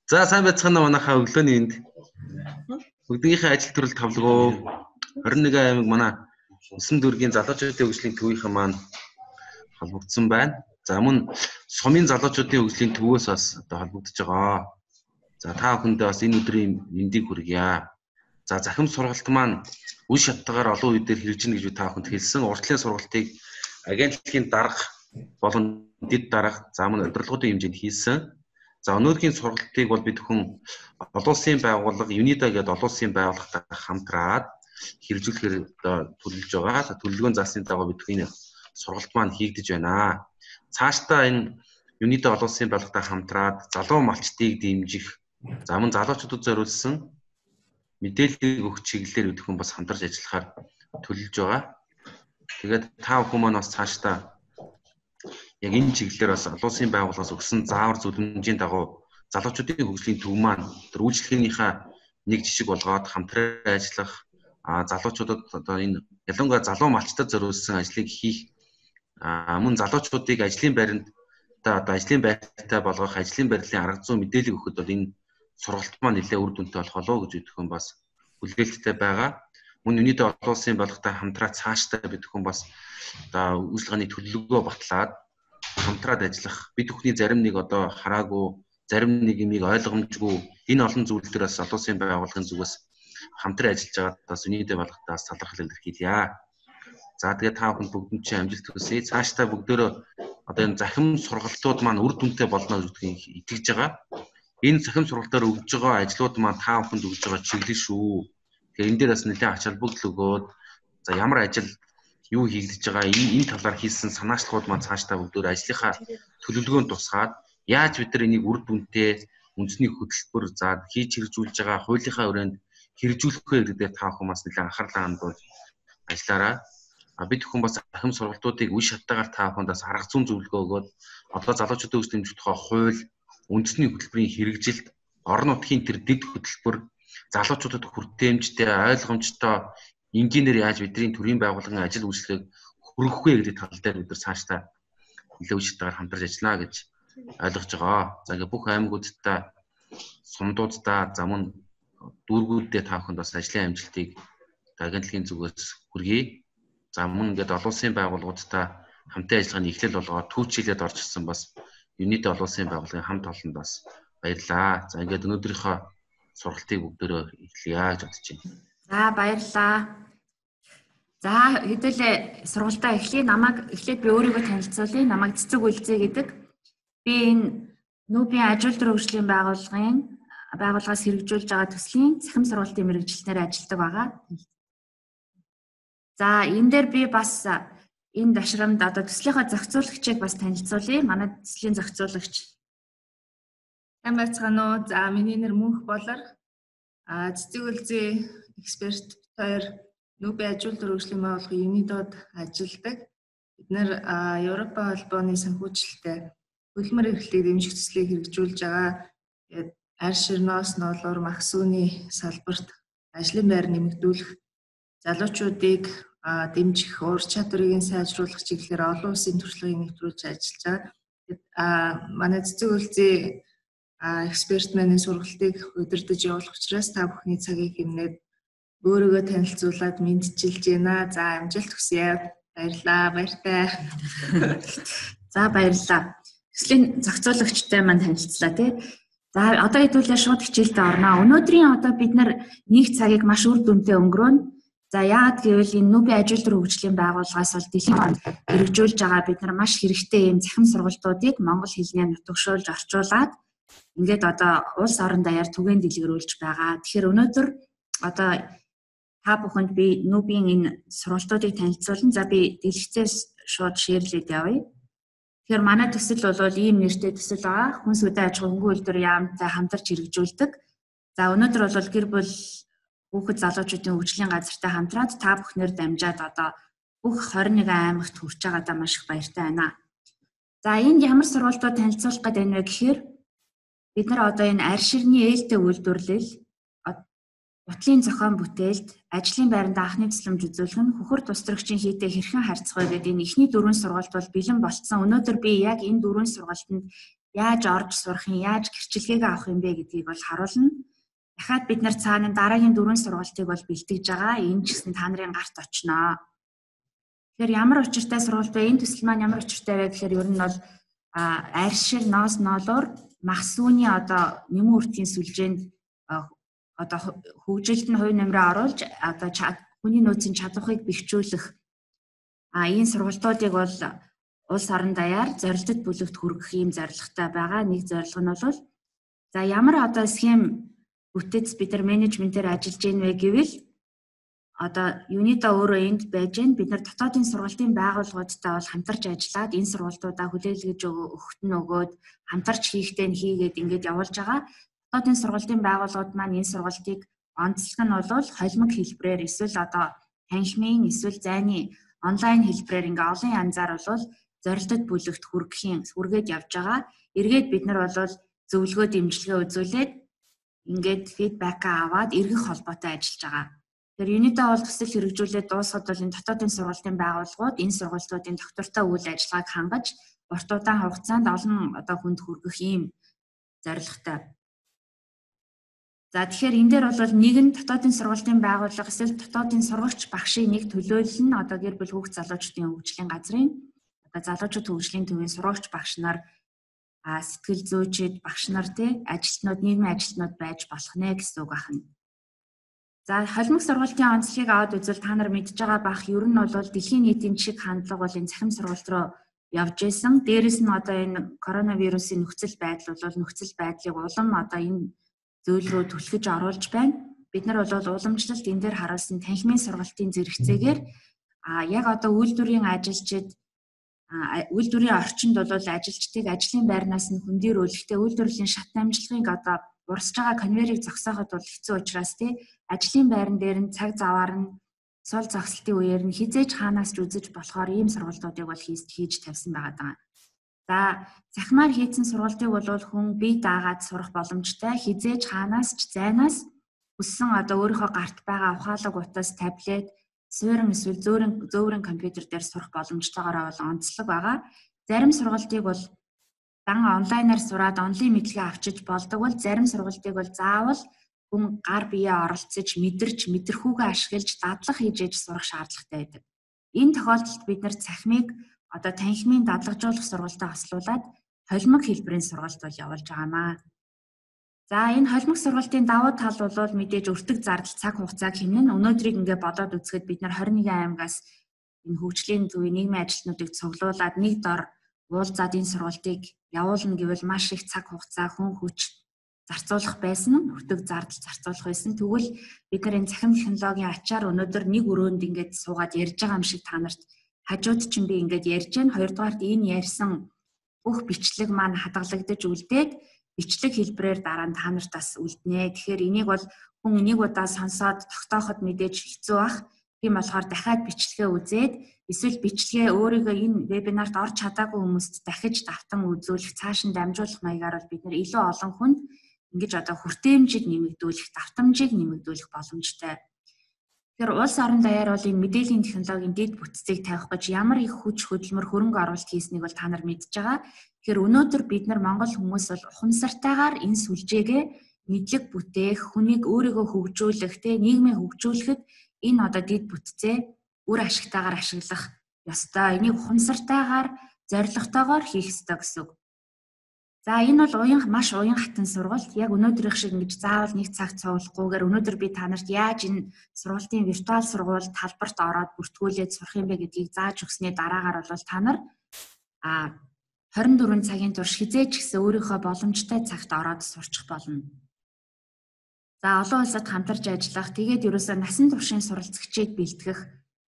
За, сайн байцгаана уу манайхаа өглөөний энд. Бүгдийнхээ ажил төрөл тавлгоо. 21 аймаг манай 9 дүүргийн залуучуудын хөгжлийн төвийнхэн маань холбогдсон байна. За, мөн сумын залуучуудын хөгжлийн төвөөс бас одоо холбогдож байгаа. За, та бүхэндээ бас энэ өдрийн мэндийг хүргье. За, захим сургалт маань үе шаттайгаар олон үе дээр хэрэгжинэ гэж би та бүхэнд хэлсэн. Уртлын сургалтыг агентлагийн дарга болон дэд дарга, за мөн удирдлагуудын хэмжээнд хийсэн. За, өнөөдрийн сургалтыг бол бид бүхэн олон улсын байгууллага UNIDA гэдэг олон улсын байгууллагатай хамтраад хэрэгжүүлэхээр одоо төлөвлөж байгаа. Төлөвлөгөөн заасны дагуу бид бүхний сургалт маань хийгдэж байна. Цаашдаа энэ UNIDA олон улсын байгууллагатай хамтраад залуу малчдыг дэмжих, за мөн залуучуудад зориулсан мэдээллийг өгөх чиглэлээр бид бүхэн бас хамтарч ажиллахаар төлөвлөж байгаа. Тэгээд та бүхэн маань бас цаашдаа яг энэ чиглэлээр бас олон улсын байгууллагаас өгсөн заавар зөвлөмжийн дагуу залуучуудын хөгжлийн төв маань тэр үйлчлэгээнийхээ нэг жишг болгоод хамтран ажиллах, залуучуудад одоо энэ ялангуяа залуу малчтад зориулсан ажлыг хийх, мөн залуучуудыг ажлын байранд одоо ажлын байртай болгох, ажлын байрлалын арга зүйн мэдээлэл өгөхөд бол энэ сургалт маань нэлээд үр дүнтэй болох болов уу гэж бид бүхэн бас хүлээлттэй байгаа. Мөн UNIDA олон улсын байгууллагатай хамтраад цаашдаа бид бүхэн бас одоо үйлчилгээний төлөвлөгөө батлаад хамтраад ажиллах, бид бүхний зарим нэг одоо хараагүй, зарим нэг юмыг ойлгомжгүй энэ олон зүйл дээр бас олон улсын байгууллагын зүгээс хамтран ажиллаж байгаад бас UNIDA байгууллагатаас талархал илэрхийлье. За, тэгээд та бүхэнд бүгдэнд чинь амжилт хүсье. Цаашдаа бүгдөө одоо энэ захим сургалтууд маань үр дүнтэй болно гэдгийг итгэж байгаа. Энэ захим сургалтаар өгж байгаа ажлууд маань та бүхэнд өгж байгаа чиглэл шүү. Тэгэхээр энэ дээр бас нэлээд ач холбогдол өгөөд, за ямар ажил юу хийгдэж байгаа, энэ талаар хийсэн санаачлагууд маань цаашдаа бүгдөө ажлынхаа төлөвлөгөөнд тусгаад яаж бид нар энийг үр дүнтэй үндэсний хөтөлбөр за хийж хэрэгжүүлж байгаа хуулийнхаа өрөөнд хэрэгжүүлэх вэ гэдэг та бүхэн бас нэлээд анхаарлаа хандуулж ажиллаарай. Бид бүхэн бас ахим сургалтуудыг үе шаттайгаар та бүхэнд бас арга зүйн зөвлөгөө өгөөд одоо залуучуудын хөгжил дэмжих тухай хууль, үндэсний хөтөлбөрийн хэрэгжилт, орон нутгийн тэр дэд хөтөлбөр, залуучуудад хүртээмжтэй, ойлгомжтой энгийнээр яаж бидний төрийн байгууллагын ажил үйлчлэгийг хүргэх вэ гэдэг тал дээр бид нар цаашдаа нэлээд үе шаттайгаар хамтарч ажиллана гэж ойлгож байгаа. За, ингээ бүх аймагуудтай, сумдуудтай, за мөн дүүргүүддээ та бүхэнд бас ажлын амжилтыг агентлагийн зүгээс хүргэе. За, мөн ингээд олон улсын байгууллагуудтай хамтын ажиллагааны эхлэл болгоод түүчилээд орж ирсэн бас UNIDA олон улсын байгууллагын хамт олонд бас баярлалаа. За, ингээд өнөөдрийнхөө сургалтыг бүгдөө эхлэе гэж бодож байна. За, баярлалаа. За, хэдүүлээ сургалтаа эхлэе. Намайг эхлээд би өөрийгөө танилцуулъя. Намайг Цэцэг Үлзээ гэдэг. Би энэ Нүүбийн ажил төр хөгжлийн байгууллагын байгууллагаас хэрэгжүүлж байгаа төслийн цахим сургалтын мэргэжилтнээр ажилладаг байгаа. За, энэ дээр би бас энэ дашрамд одоо төслийнхаа зохицуулагчийг бас танилцуулъя. Манай төслийн зохицуулагч. Сайн байцгаана уу? За, миний нэр Мөнх Болор. Цэцэг Үлзээ эксперт хоёр Нүүбийн ажил төр хөгжлийн байгууллагын UNIDO-д ажилладаг. Бид нэр Европын холбооны санхүүжилттэй хөдөлмөр эрхлэлийг дэмжих төслийг хэрэгжүүлж байгаа. Тэгээд арь ширноос ноолуур махсууны салбарт ажлын байр нэмэгдүүлэх, залуучуудыг дэмжих, ур чадварыг сайжруулах чиглэлээр олон улсын туршлагыг нэвтрүүлж ажиллаж байгаа. Тэгээд манай Цэцэг Үлзээ эксперт маань сургалтыг удирдах явуулах учраас та бүхний цагийг хэмнээд өөрийгөө танилцуулаад мэдчилж байна. За, амжилт хүсье. Баярлалаа. Баяртай. За, баярлалаа. Төслийн зохицуулагчтай маань танилцлаа тий. За, одоо хэдүүлээ шууд хичээлдээ орно. Өнөөдрийн одоо бид нар нэг цагийг маш үр дүнтэй өнгөрөөнө. За, яагаад гэвэл энэ Нүүбийн ажил төр хөгжлийн байгууллагаас бол дэлхийн хооронд хэрэгжүүлж байгаа бид нар маш хэрэгтэй ийм цахим сургалтуудыг монгол хэлнээр нутагшуулж орчуулад ингээд одоо улс орон даяар түгээн дэлгэрүүлж байгаа. Тэгэхээр өнөөдөр одоо та бүхэнд би Нүүбийн энэ сургалтуудыг танилцуулна. За, би дэлгэцээс шууд шеэрлээд явъя. Тэгэхээр манай төсөл бол ийм нэртэй төсөл байгаа. Хүнс хөдөө аж ахуйн хөнгөн үйлдвэр яамтай хамтарч хэрэгжүүлдэг. За, өнөөдөр бол гэр бүл хүүхэд залуучуудын хөгжлийн газартай хамтраад та бүхнээр дамжаад одоо бүх 21 аймагт хүрч байгаадаа маш их баяртай байна. За, энд ямар сургалтууд танилцуулах гээд байна вэ гэхээр бид нар одоо энэ арь ширний ээлтэй үйлдвэрлэл, гутлын зохион бүтээлд, ажлын байранд анхны тусламж үзүүлэх нь хөхөр тусдрагчийн хийдэ хэрхэн харьцах вэ гэдэг энэ эхний дөрвөн сургалт бол бэлэн болцсон. Өнөөдөр би яг энэ дөрвөн сургалтанд Яаж орж сурах юм, яаж гэрчлэгээ авах юм бэ гэдгийг бол харуулна. Дахиад бид нар цаана дараагийн 4 сургалтыг бол бэлтгэж байгаа. Энэ ч гэсэн та нарын гарт очноо. Тэгэхээр ямар учиртай сургалт вэ? Энэ төсөл маань ямар учиртай вэ гэхээр ер нь бол аршир ноос ноолоор мах сүүний одоо нэмэн үртгийн сүлжээнд одоо хөгжилд нь хувь нэмрээ оруулж одоо хүний нөөцийн чадварыг бэхжүүлэх энэ сургалтуудыг бол улс орон даяар зорилтод бүлэгт хүргэх ийм зорилготой байгаа. Нэг зорилго нь бол за ямар одоо схем бүтэц бид нар менежментээр ажиллаж гин вэ гэвэл одоо UNIDO өөрөө энд байж гэн бид нар дотоодын сургалтын байгууллагуудтай бол хамтарч ажиллаад энэ сургалтуудаа хүлээлгэж өгөхт нь өгөөд хамтарч хийхдээ нь хийгээд ингээд явуулж байгаа. Дотоодын сургалтын байгууллагууд маань энэ сургалтыг онцлог нь бол холимог хэлбэрээр эсвэл одоо танхимын эсвэл зайны онлайн хэлбэрээр ингээ олон янзаар бол зорилтод бүлэгт хүргэхийн хүргээд явж байгаа. Эргээд бид нар бол зөвлөгөө дэмжлэгээ үзүүлээд ингээд фидбэк аваад эргэх холбоотой ажиллаж байгаа. Тэгэхээр UNIDO бол төсөл хэрэгжүүлээд дуусахад бол энэ дотоодын сургалтын байгууллагууд энэ сургалтуудын доктортой үйл ажиллагааг хангаж урт удаан хугацаанд олон одоо хүнд хүргэх ийм зорилготой. За тэгэхээр энэ дээр бол нэг нь дотоодын сургалтын байгууллага эсвэл дотоодын сургагч багшийн нэг төлөөлөл нь одоо гэр бүл хүүхд залуучдын хөгжлийн газрын одоо залуучууд хөгжлийн төвийн сургагч багш нар сэтгэл зүйчид багш нар тий ажилтнууд нийгмийн ажилтнууд байж болох нэ гэсэн үг байна. За холимог сургалтын онцлогийг аваад үзвэл та нар мэдж байгаа бах ер нь бол дэлхийн нийтийн чиг хандлага бол энэ цахим сургалт руу явж исэн. Дээрэс нь одоо энэ коронавирусын нөхцөл байдал бол нөхцөл байдлыг улам одоо энэ зүйл рүү түлхэж оруулж байна. Бид нар бол уламжлалт энэ дээр харуулсан танхимын сургалтын зэрэгцээгээр яг одоо үйлдвэрийн ажилчид үйлдвэрийн орчинд бол ажилчдыг ажлын байрнаас нь хөндийрүүлэхдээ үйлдвэрлэлийн шат амжилтыг одоо урсж байгаа конвейерыг зогсооход бол хэцүү учраас тий ажлын байран дээр нь цаг заваар нь сул зогсолтын үеэр нь хизээж хаанаас ч үзэж болохоор ийм сургалтуудыг бол хийж тавьсан байгаа даа. За цахимаар хийцэн сургалтыг бол хүн бие даагаад сурах боломжтой. Хизээж хаанаас ч зайнаас хүссэн одоо өөрийнхөө гарт байгаа ухаалаг утас, таблет, суурин эсвэл зөөврөн компьютер дээр сурах боломжтойгоор бол онцлог байгаа. Зарим сургалтыг бол дан онлайнаар сураад онлайн мэдлэгээ авчиж болдог бол зарим сургалтыг бол заавал хүн гар биеэ оролцож мэдэрч мэдрэхүүгээ ашиглаж дадлаг хийж ээж сурах шаардлагатай байдаг. Энэ тохиолдолд бид нар цахимыг одоо танхимын дадлагжуулах сургалтаа хослуулад холимог хэлбэрийн сургалт бол явуулж байгаамаа. За энэ холимог сургалтын давуу тал бол мэдээж өртөг зардал цаг хугацааг хэмнэн. Өнөөдрийг ингээ бодоод үзэхэд бид нар 21 аймагаас энэ хөгжлийн төвийн нийгмийн ажилтнуудыг цуглуулад нэг дор уулзаад энэ сургалтыг явуулна гэвэл маш их цаг хугацаа, хүн хүч зарцуулах байсан, өртөг зардал зарцуулах байсан. Тэгвэл бид нар энэ цахим технологийн ачаар өнөөдөр нэг өрөөнд ингээд суугаад ярьж байгаа юм шиг та нарт хажууд чинь би ингээд ярьж байна. Хоёрдугаарт энэ ярьсан бүх бичлэг маань хадгалагдаж үлдээд бичлэг хэлбэрээр дараа нь та нарт бас үлднэ. Тэгэхээр энийг бол хүн нэг удаа сонсоод тогтооход мэдээж хэцүү бах. Тийм болохоор дахиад бичлэгээ үзээд эсвэл бичлэгээ өөрийгөө энэ вебинарт орж чадаагүй хүмүүст дахиж давтан үзүүлэх, цааш нь дамжуулах маягаар бол бид нэр илүү олон хүнд ингэж одоо хүртээмжийг нэмэгдүүлэх, давтамжийг нэмэгдүүлэх боломжтой. Тэгэхээр улс орон даяар бол энэ мэдээллийн технологийн дэд бүтцийг тавих гэж ямар их хүч хөдөлмөр хөрөнгө оруулалт хийснийг бол та нар мэдж байгаа. Тэгэхээр өнөөдөр бид нар Монгол хүмүүс бол ухамсартайгаар энэ сүлжээгээ мэдлэг бүтээх, хүнийг өөрийгөө хөгжүүлэх, тэ нийгмээ хөгжүүлэхэд энэ одоо дэд бүтцээ үр ашигтайгаар ашиглах ёстой. Энийг ухамсартайгаар, зорилготойгоор хийх ёстой гэсэн үг. За энэ бол уян маш уян хатан сургалт. Яг өнөөдрийнх шиг ингэж заавал нэг цаг цуглахгүйгээр өнөөдөр би та нарт яаж энэ сургалтын виртуал сургууль талбарт ороод бүртгүүлээд сурах юм бэ гэдгийг зааж өгсөний дараагаар бол та нар 24 цагийн турш хизээж гэсэн өөрийнхөө боломжтой цагт ороод сурчих болно. За олон улсад хамтарч ажиллах, тэгээд ерөөсөө насан туршийн суралцагчид бэлтгэх.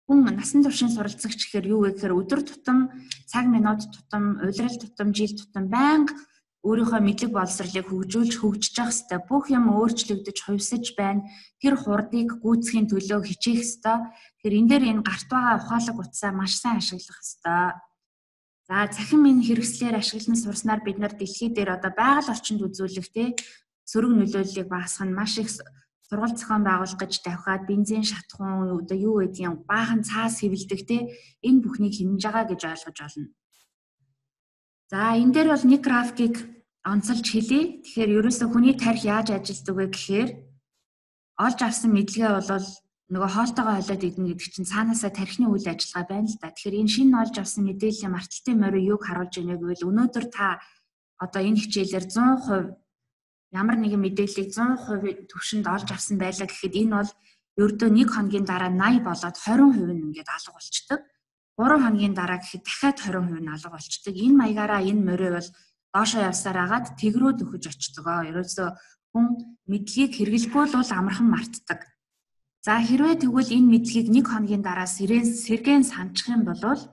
Хүн насан туршийн суралцагч гэхээр юу вэ гэхээр өдөр тутам, цаг минут тутам, улирал тутам, жил тутам байнга өөрийнхөө мэдлэг боловсролыг хөгжүүлж хөгжиж явах ёстой. Бүх юм өөрчлөгдөж, хувьсаж байна. Тэр хурдыг гүйцэхийн төлөө хичээх ёстой. Тэгэхээр энэ дээр энэ гарт байгаа ухаалаг утсаа маш сайн ашиглах ёстой. За цахим энэ хэрэгслээр ашиглан сурснаар бид нар дэлхий дээр одоо байгаль орчинд үзүүлэх те сөрөг нөлөөллийг багасгах нь маш их сургалт зохион байгуулах гэж давхиад бензин шатхуун одоо юу гэдгийг баахан цаас хэвлэдэг те энэ бүхнийг хэмнэж байгаа гэж ойлгож байна. За энэ дээр бол нэг графикийг онцолж хэлье. Тэгэхээр ерөөсөө хүний тарих яаж ажилтдаг вэ гэхээр олж авсан мэдлэгээ бол нөгөө хоолтойгоо холиод идэнэ гэдэг чинь цаанаасаа тархины үйл ажиллагаа байна л да. Тэгэхээр энэ шинэ олж авсан мэдээллийн марталтын морь юуг харуулж байна гэвэл өнөөдөр та одоо энэ хичээлээр 100% ямар нэгэн мэдээллийг 100% түвшинд олж авсан байлаа гэхэд энэ бол ердөө 1 хоногийн дараа 80 болоод 20% нь ингээд алга болчдөг. 3 хоногийн дараа гэхэд дахиад 20% нь алга болчдөг. Энэ маягаараа энэ морь бол доошоо явсаар агаад тэгрүүд өгөж очдог. Ерөөсөө хүн мэдлэгийг хэрэглэхгүй бол амархан мартдаг. За хэрвээ тэгвэл энэ мэдлэгийг 1 хоногийн дараа сэргээн санчих юм бол 20%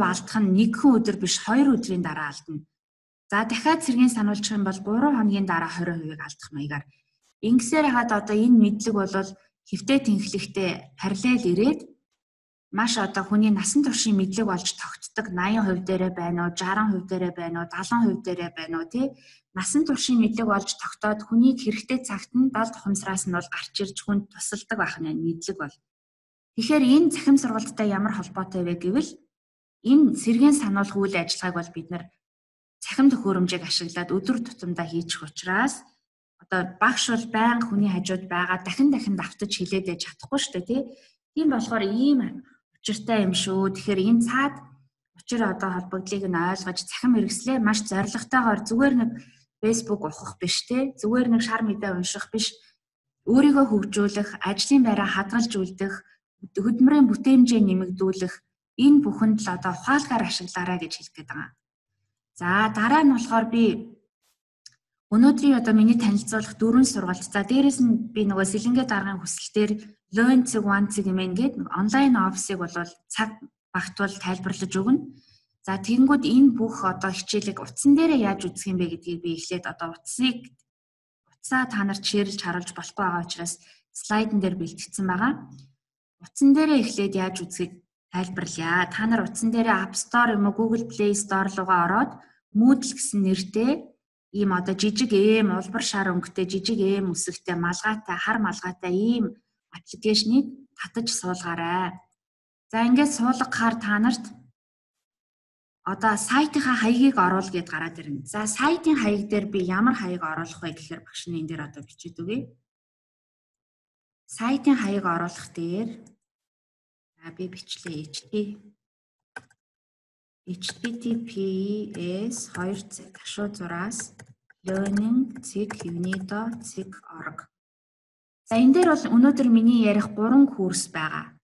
алдах нь нэгэн өдөр биш 2 өдрийн дараа алдна. За дахиад сэргээн сануулчих юм бол 3 хоногийн дараа 20%-ыг алдах маягаар. Ингэсээр хагаад одоо энэ мэдлэг бол хэвтэ тэнхлэгтэй параллел ирээд маш одоо хүний насан туршийн мэдлэг болж тогтдог 80% дээрээ байна уу, 60% дээрээ байна уу, 70% дээрээ байна уу тий. Насан туршийн мэдлэг болж тогтоод хүнийг хэрэгтэй цагт нь дал тухамсраас нь бол гарч ирж хүнд тусалдаг байх нь мэдлэг бол. Тэгэхээр энэ цахим сургалттай ямар холбоотой вэ гэвэл энэ сэргээн сануулах үйл ажиллагааг бол бид нар цахим төхөөрөмжийг ашиглаад өдөр тутамдаа хийчих учраас одоо багш бол байнга хүний хажууд байгаа дахин дахин давтаж хилээд байж чадахгүй шүү дээ тий. Тийм болохоор ийм учиртай юм шүү. Тэгэхээр энэ цаад учир одоо холбогдлыг нь ойлгож цахим хэрэгслээ маш зорилготойгоор зүгээр нэг Facebook ухах биш те, зүгээр нэг шар мэдээ унших биш, өөрийгөө хөгжүүлэх, ажлын байраа хадгалж үлдэх, хөдөлмөрийн бүтээмжээ нэмэгдүүлэх энэ бүхэнд л одоо ухаалгаар ашиглаарай гэж хэлэх гээд байгаа. За дараа нь болохоор би өнөөдрийн одоо миний танилцуулах 4 сургалт. За дээрэс нь би нөгөө Сэлэнгэ даргын хүсэлтээр Learn цэг One цэг юм ингээд онлайн офисыг бол цаг багтвал тайлбарлаж өгнө. За тэгэнгүүт энэ бүх одоо хичээлийг утсан дээрээ яаж үзэх юм бэ гэдгийг би эхлээд одоо утсаа та нарт шеэрлж харуулж болохгүй байгаа учраас слайдн дээр бэлтгэсэн байгаа. Утсан дээрээ эхлээд яаж үзэхийг тайлбарлая. Та нар утсан дээрээ App Store юм уу Google Play Store руугаа ороод Moodle гэсэн нэртэй ийм одоо жижиг эм улбар шар өнгөтэй жижиг эм үсэгтэй малгайтай хар малгайтай ийм аппликейшнийг татаж суулгаарай. За ингээд суулгахаар та нарт одоо сайтынхаа хаягийг оруул гэд гараад ирнэ. За сайтын хаяг дээр би ямар хаяг оруулах вэ гэхээр багш нь энэ дээр одоо бичээд өгье. Сайтын хаяг оруулах дээр би бичлээ https 2.6 learning.unido.org. За энэ дээр бол өнөөдөр миний ярих 3 курс байгаа.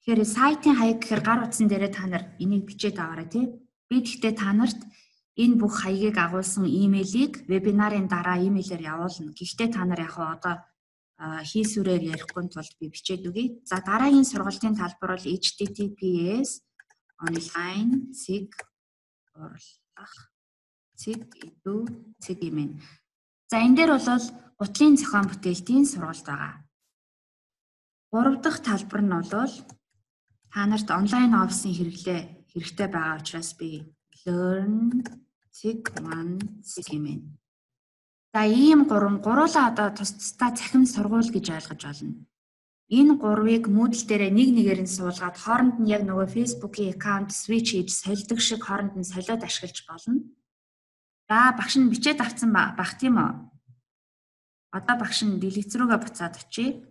Тэгэхээр сайтын хаяг гэхээр гар утсан дээрээ та нар энийг бичээд аваарай тий. Би тэгтээ та нарт энэ бүх хаягийг агуулсан имэйлийг вебинарын дараа имэйлээр явуулна. Гэхдээ та нар яг одоо хийсвэрээр ярихгүй тулд би бичээд өгье. За дараагийн сургалтын талбар бол https online цэг урлах цэг edu цэг имэн. За энэ дээр бол гутлын зохион бүтээлтийн сургалт байгаа. 3 дахь талбар нь бол та нарт онлайн офисын хэрэглээ хэрэгтэй байгаа учраас би learn цэг one цэг имэн. За ийм гуруулаа одоо тус тусдаа цахим сургууль гэж ойлгож байна. Энэ гурвыг Moodle дээрээ нэг нэгээр нь суулгаад хооронд нь яг нөгөө Facebook-ийн аккаунт switch хийж сольдог шиг хооронд нь солиод ашиглаж болно. За багш нь бичээд авсан бах тийм үү? Одоо багш нь дэлгэц рүүгээ буцаад очие.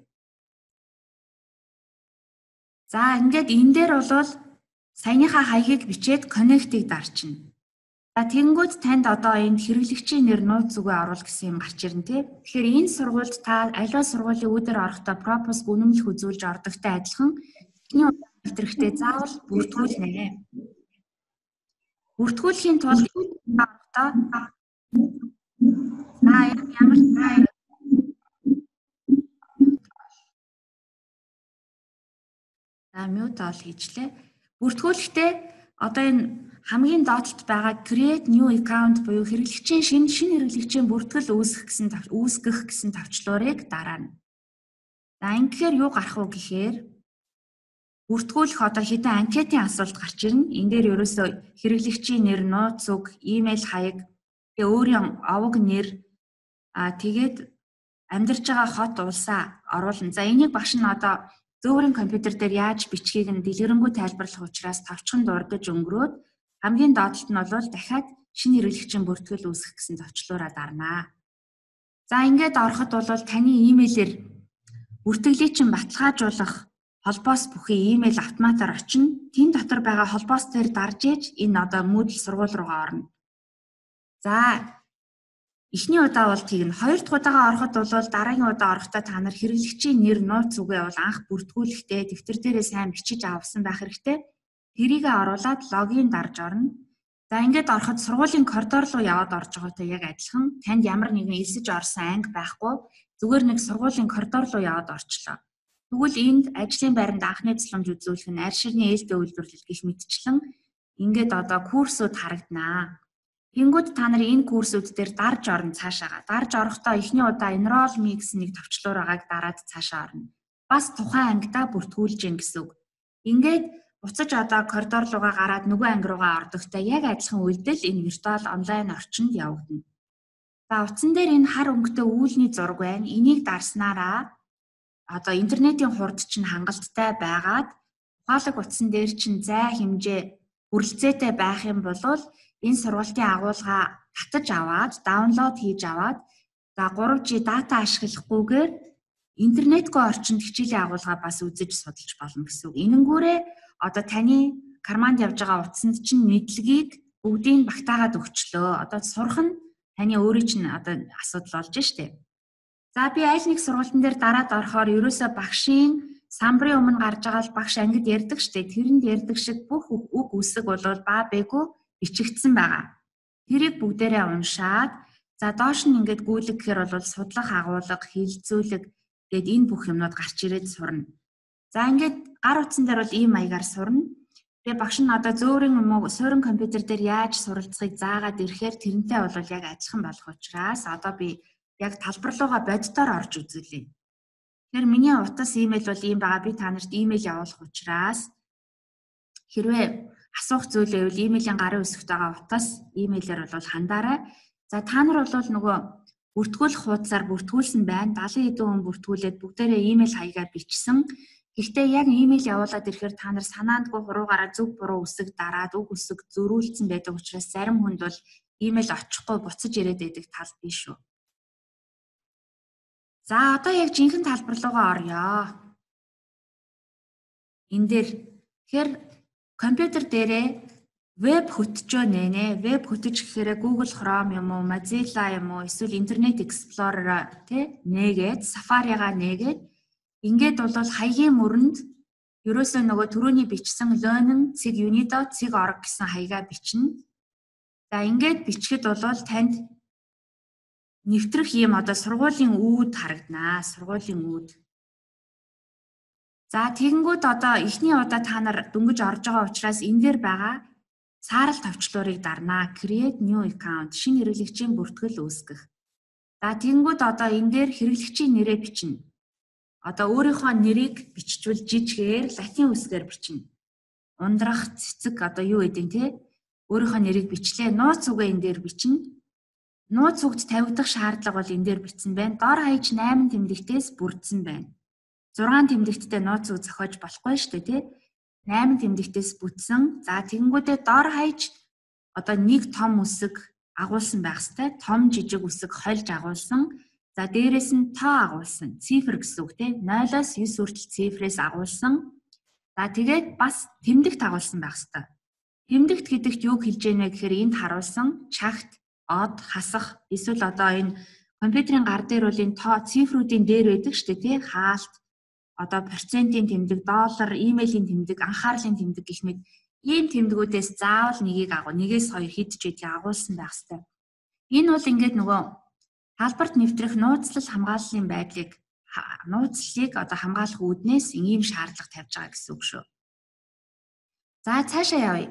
За ингээд энэ дээр бол саяныхаа хаягийг бичээд connect-ийг дарчна. За тэгэнгүүт танд одоо энд хэрэглэгчийн нэр нууц зүгээ оруул гэсэн юм гарч ирнэ тий. Тэгэхээр энэ сургуульд та аливаа сургуулийн үүдээр орохдоо пропуск үнэмлэх үзүүлж ордогтой адилхан эхний нэвтрэхдээ заавал бүртгүүлнэ. Бүртгүүлэхийн тулд орохдоо за ямар за mute all хийчлээ. Бүртгүүлэхдээ одоо энэ хамгийн доотлолт байгаа create new account буюу хэрэглэгчийн шинэ хэрэглэгчийн бүртгэл үүсгэх гэсэн товчлуурыг дараана. За ингэхээр юу гарах вэ гэхээр бүртгүүлэх одоо хэдэн анкетын асуулт гарч ирнэ. Энэ дээр ерөөсөө хэрэглэгчийн нэр, нууц үг, имэйл хаяг, тэгээ өөрийн овог нэр, тэгээд амьдарч байгаа хот улсаа оруулна. За энийг багш нь одоо зөөврийн компьютер дээр яаж бичгийг нь дэлгэрэнгүй тайлбарлах учраас товчхон дурдж өнгөрөөд Хамгийн доод талд нь бол дахиад шинэ хэрэглэгчийн бүртгэл үүсгэх гэсэн товчлуураа дарнаа. За ингээд ороход бол таны имэйлээр бүртгэлийг чинь баталгаажуулах холбоос бүхий имэйл автоматар очино. Тэн дотор байгаа холбоос дээр дарж ээж энэ одоо Moodle сургууль руугаа орно. За эхний удаа бол тэгнэ. Хоёр дахь удаага ороход бол дараагийн удаа орохдоо та нар хэрэглэгчийн нэр нууц үгээ бол анх бүртгүүлэхдээ дэвтэр дээрээ сайн бичиж авсан байх хэрэгтэй. Тэрийг оруулаад логин дарж орно. За ингээд ороход сургуулийн коридор руу яваад орж байгаатай яг адилхан. Танд ямар нэгэн элсэж орсон анги байхгүй. Зүгээр нэг сургуулийн коридор руу яваад орчлоо. Тэгвэл энд ажлын байранд анхны тусламж үзүүлэх нь арширны ээлтэй үйлдвэрлэл гэх мэтчлэн ингээд одоо курсууд харагданаа. Тэнгүүд та нар энэ курсүүд дээр дарж орно цаашаага. Дарж орохдоо эхний удаа enroll me гэсэн нэг товчлуур байгааг дараад цаашаа орно. Бас тухайн ангидаа бүртгүүлж гин гэсэн үг. Ингээд буцаж одоо коридор руугаа гараад нөгөө анги руугаа ордогтой яг адилхан үйлдэл энэ виртуал онлайн орчинд явагдана. За утсан дээр энэ хар өнгөтэй үүлний зураг байна. Энийг дарснараа одоо интернетийн хурд чинь хангалттай байгаад ухаалаг утсан дээр чинь зай хэмжээ хүрэлцээтэй байх юм бол энэ сургалтын агуулга татаж аваад даунлоод хийж аваад за 3G дата ашиглахгүйгээр интернетгүй орчинд хичээлийн агуулга бас үзэж судалж болно гэсэн үг. Энэнгүүрээ одоо таны карманд явж байгаа утсанд чинь мэдлэгийг бүгдийг багтаагаад өгчлөө. Одоо сурах нь таны өөрийн чинь одоо асуудал болж штэ. За би аль нэг сургалтын дээр дараад орохоор ерөөсөө багшийн самбарын өмнө гарч байгаа л багш ангид ярьдаг штэ. Тэрэнд ярьдаг шиг бүх үг үсэг бол ба бэгүй бичигдсэн байгаа. Тэрийг бүгдээрээ уншаад за доош нь ингээд гүйлэг гэхээр бол судлах агуулга, хилцүүлэг гээд энэ бүх юмнууд гарч ирээд сурна. За ингээд гар утсан дээр бол ийм маягаар сурна. Тэгээ багш нь одоо зөөрийн юм уу суурин компьютер дээр яаж суралцахыг заагаад ирэхээр тэрнтэй бол яг адилхан болох учраас одоо би яг талбар руугаа боддоор орж үзүүлье. Тэгэхээр миний утас имэйл бол ийм байгаа. Би та нарт имэйл явуулах учраас хэрвээ асуух зүйл байвал имэйлийн гарын үсэгт байгаа утас имэйлээр бол хандаарай. За та нар бол нөгөө бүртгүүлэх хуудасаар бүртгүүлсэн байна. 70 хэдэн хүн бүртгүүлээд бүгдээрээ имэйл хаягаар бичсэн. Гэхдээ яг имэйл явуулаад ирэхээр та нар санаандгүй хуруугаараа зөв буруу үсэг дараад үг үсэг зөрүүлсэн байдаг учраас зарим хүнд бол имэйл очихгүй буцаж ирээд байдаг тал биш шүү. За одоо яг жинхэнэ талбар руугаа оръё. Энэ дээр тэгэхээр компьютер дээрээ веб хөтжөө нэнэ. Веб хөтөж гэхээр Google Chrome юм уу, Mozilla юм уу, эсвэл Internet Explorer тий нээгээд, Safari-гаа нээгээд ингээд бол хаягийн мөрөнд ерөөсөө нөгөө түрүүний бичсэн learning.unido.org гэсэн хаягаа бичнэ. За ингээд бичгэд бол танд нэвтрэх ийм одоо сургуулийн үүд харагданаа. Сургуулийн үүд. За тэгэнгүүт одоо эхний удаа та нар дөнгөж орж байгаа учраас энэ дээр байгаа саарал товчлуурыг дарнаа. Create new account шинэ хэрэглэгчийн бүртгэл үүсгэх. За тэгэнгүүт одоо энэ дээр хэрэглэгчийн нэрээ бичнэ. Одоо өөрийнхөө нэрийг биччихвэл жижигээр латин үсгээр бичнэ. Ундрах, цэцэг одоо юу гэдэг нь те? Өөрийнхөө нэрийг бичлээ. Нууц үгээ энэ дээр бичнэ. Нууц үгд тавигдах шаардлага бол энэ дээр бичсэн байна. Дор хаяж 8 тэмдэгтээс бүрдсэн байна. 6 тэмдэгттэй нууц үг зохиож болохгүй шүү дээ, тий? 8 тэмдэгтээс бүтсэн. За тэгэнгүүтээ дор хаяж одоо нэг том үсэг агуулсан байх хэвээр том жижиг үсэг хольж агуулсан. За дээрээс нь тоо агуулсан. Цифр гэсэн үг тий? 0-оос 9 хүртэл цифрээс агуулсан. За тэгээд бас тэмдэгт агуулсан байх хэвээр. Тэмдэгт гэдэгт юу хэлж яах вэ гэхээр энд харуулсан чагт, од, хасах эсвэл одоо энэ компьютерийн гар дээр бол энэ тоо цифрүүдийн дээр байдаг шүү дээ тий? Хаалт, одоо процентын тэмдэг, доллар, имэйлийн тэмдэг, анхаарлын тэмдэг гэх мэт ийм тэмдгүүдээс заавал нэгийг агуу, нэгээс хоёр хэд ч гэдгийг агуулсан байх хэвээр. Энэ бол ингээд нөгөө талбарт нэвтрэх нууцлал хамгааллын байдлыг нууцлалыг одоо хамгаалах үүднээс ийм шаардлага тавьж байгаа гэсэн үг шүү. За цаашаа явъя.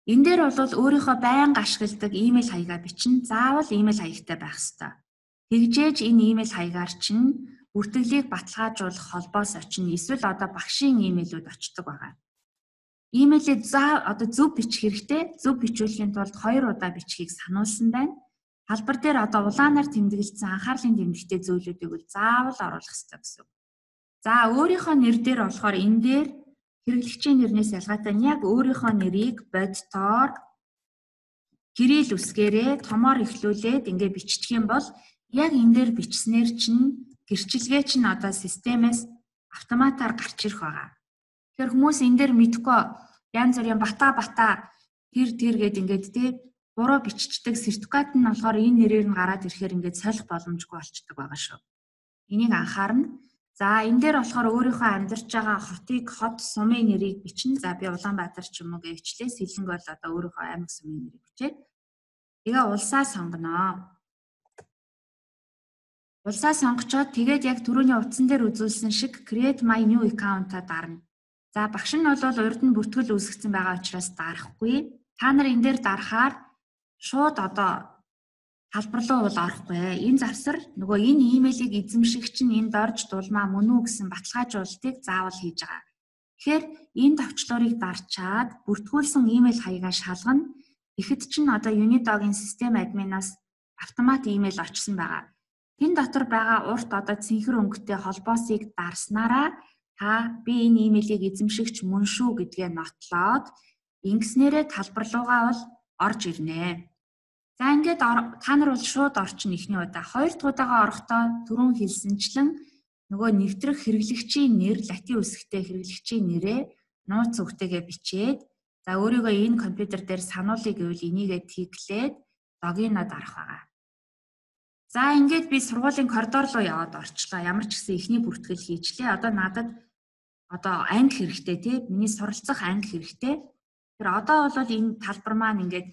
Энэ дээр бол өөрийнхөө байнга ашигладаг имэйл хаягаа бичнэ. Заавал имэйл хаягтай байх хэвээр. Тэгжээж энэ имэйл хаягаар чинь бүртгэлийг баталгаажуулах холбоос очино. Эсвэл одоо багшийн имэйлүүд очдог байгаа. Имэйлээ одоо зөв бичих хэрэгтэй. Зөв бичүүлэхийн тулд 2 удаа бичихийг сануулсан байна. Талбар дээр одоо улаанаар тэмдэглэсэн анхаарлын тэмдэгтэй зүйлүүдийг бол заавал оруулах ёстой гэсэн. За өөрийнхөө нэр дээр болохоор энэ дээр хэрэглэгчийн нэрнээс ялгаатай нь яг өөрийнхөө нэрийг бодтоор Кирилл үсгээрээ томоор эхлүүлээд ингээ биччих юм бол яг энэ дээр бичснээр чинь гэрчилгээ чинь одоо системээс автоматар гарч ирэх байгаа. Тэгэхээр хүмүүс энэ дээр мэдэхгүй янз бүрийн бата бата тэр тэр гэд ингээд тий буруу биччихдэг, сертификат нь болохоор энэ нэрээр нь гараад ирэхээр ингээд солих боломжгүй болчдөг байгаа шүү. Энийг анхаарна. За энэ дээр болохоор өөрийнхөө амьдарч байгаа хотыг, хот, сумын нэрийг бичнэ. За би Улаанбаатар ч юм уу гэж бичлээ. Сэлэнг бол одоо өөрийнхөө аймаг сумын нэрийг бичээд тэгээ улсаа сонгоно. Улсаа сонгочоод тэгээд яг түрүүний утсан дээр үзүүлсэн шиг create my new account-а дарна. За багш нь бол урд нь бүртгэл үүсгэсэн байгаа учраас дарахгүй. Та нар энэ дээр дарахаар шууд одоо талбар руу бол орохгүй. Энэ завсар нөгөө энэ имэйлийг эзэмшигч нь энд орж дулмаа мөн үү гэсэн баталгаажуулалтыг заавал хийж байгаа. Тэгэхээр энэ товчлуурыг дарчаад бүртгүүлсэн имэйл хаягаа шалгана. Тэгэхэд чинь одоо Unidog-ийн систем админаас автомат имэйл очсон байгаа. Тэн дотор байгаа урт одоо цэнхэр өнгөтэй холбоосыг дарснараа та би энэ имэйлийг эзэмшигч мөн шүү гэдгээ нотлоод ингэснээрээ талбар руугаа бол орж ирнэ. За ингээд та нар бол шууд орчин эхний удаа. Хоёр дахь удаага орохдоо түрүүн хэлсэнчлэн нөгөө нэвтрэх хэрэглэгчийн нэр, латин үсгтэй хэрэглэгчийн нэрээ нууц үгтэйгээ бичээд за өөрийгөө энэ компьютер дээр сануулъя гэвэл энийгээ тиглээд логино дарах байгаа. За ингээд би сургуулийн коридор руу яваад орчлоо. Ямар ч гэсэн эхний бүртгэл хийчлээ. Одоо надад одоо анги хэрэгтэй тий. Миний суралцах анги хэрэгтэй. Тэр одоо бол энэ талбар маань ингээд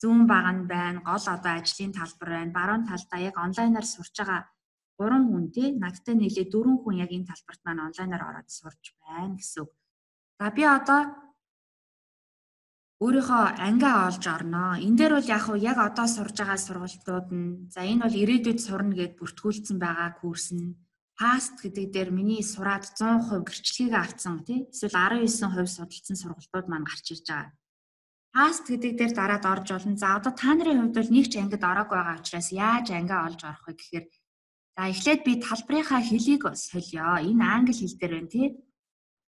зүүн баг нь байна, гол одоо ажлын талбар байна. Баруун талдаа яг онлайнаар сурч байгаа 3 хүн тий. Надтай нийлээ 4 хүн яг энэ талбарт маань онлайнаар ороод сурч байна гэсэн үг. За би одоо өөрийнхөө ангиа олж орноо. Энэ дээр бол яг уу яг одоо сурж байгаа сургалтууд нь за энэ бол ирээдүйд сурна гэд бүртгүүлсэн байгаа курс нь. Past гэдэг дээр миний сураад 100% гэрчлэгийг авсан тий. Эсвэл 19% судалсан сургалтууд маань гарч ирж байгаа. Past гэдэг дээр дараад орж болно. За одоо та нарын хувьд бол нэг ч ангид ороог байгаа учраас яаж ангиа олж орох вэ гэхээр за эхлээд би талбарынхаа хэлийг солио. Энэ англи хэл дээр байна тий.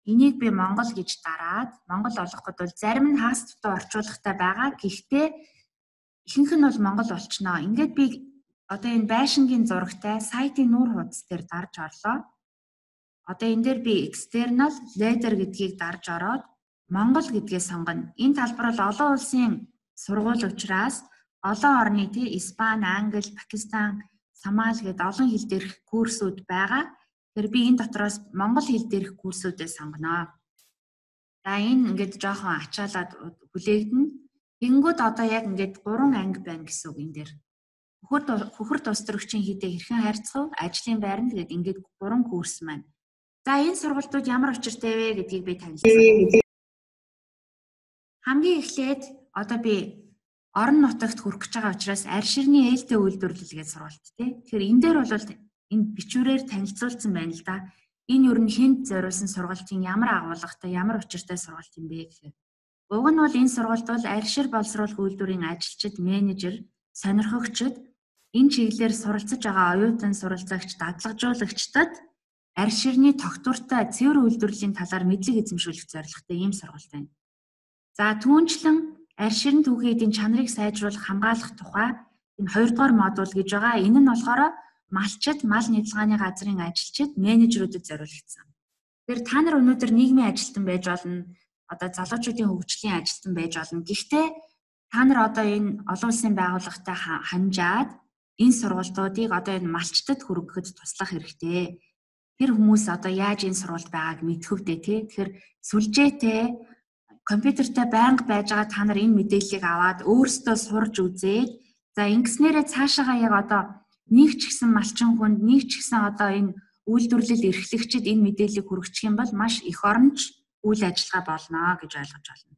Энийг би Монгол гэж дараад Монгол олох гээд бол зарим нь хагас дутуу орчуулгатай байгаа. Гэхдээ ихэнх нь бол Монгол болчихноо. Ингээд би одоо энэ байшингийн зурагтай сайтын нүүр хуудас дээр дарж орлоо. Одоо энэ дээр би external leader гэдгийг дарж ороод Монгол гэдгээ сонгоно. Энэ талбар бол олон улсын сургууль учраас олон орны тий Испани, Англи, Пакистан, Сомали гээд олон хэл дээрх курсүүд байгаа. Тэгэхээр би энэ дотроос монгол хэл дээрх курсүүдээ сонгоно. За энэ ингээд жоохон ачаалаад хүлээгдэнэ. Тэгэнгүүт одоо яг ингээд 3 анги байна гэсэн үг энэ дээр. Хөхөр тус төрөгчийн хийдэ хэрхэн харьцах вэ? Ажлын байранд тэгээд ингээд 3 курс маань. За энэ сургалтууд ямар учиртай вэ гэдгийг би танилцуулъя. Хамгийн эхлээд одоо би орон нутагт хүрэх гэж байгаа учраас арширны ээлтэй үйлдвэрлэл гэж сургалт тий. Тэгэхээр энэ дээр бол энэ бичвэрээр танилцуулсан байна л да. Энэ юу н хүнд зориулсан сургалтын ямар агуулгатай, ямар учиртай сургалт юм бэ гэхээр уг нь бол энэ сургалт бол аршир боловсруулах үйлдвэрийн ажилчид, менежер, сонирхогчид энэ чиглэлээр суралцаж байгаа оюутан, суралцагч, дадлагжуулагчдад арширны тогтвортой цэвэр үйлдвэрлэлийн талаар мэдлэг эзэмшүүлэх зорилготой ийм сургалт байна. За түүнчлэн арширн түүхийн эдийн чанарыг сайжруулах, хамгаалах тухай энэ 2 дугаар модуль гэж байгаа. Энэ нь болохоор малчид, мал нядалгааны газрын ажилчид, менежерүүдэд зориулагдсан. Тэгэхээр та нар өнөөдөр нийгмийн ажилтан байж болно, одоо залуучуудын хөгжлийн ажилтан байж болно. Гэхдээ та нар одоо энэ олон улсын байгууллагатай ханжаад энэ сургалтуудыг одоо энэ малчдад хүргэхэд туслах хэрэгтэй. Тэр хүмүүс одоо яаж энэ сургалт байгааг мэдэх вдэ тий. Тэгэхээр сүлжээтэй компьютертэй байнга байж байгаа та нар энэ мэдээллийг аваад өөрсдөө сурж үзээд за ингэснээрээ цаашаага яг одоо нэг ч гэсэн малчин хүнд, нэг ч гэсэн одоо энэ үйлдвэрлэл эрхлэгчид энэ мэдээллийг хүргэчих юм бол маш их оронч үйл ажиллагаа болно гэж ойлгож байна.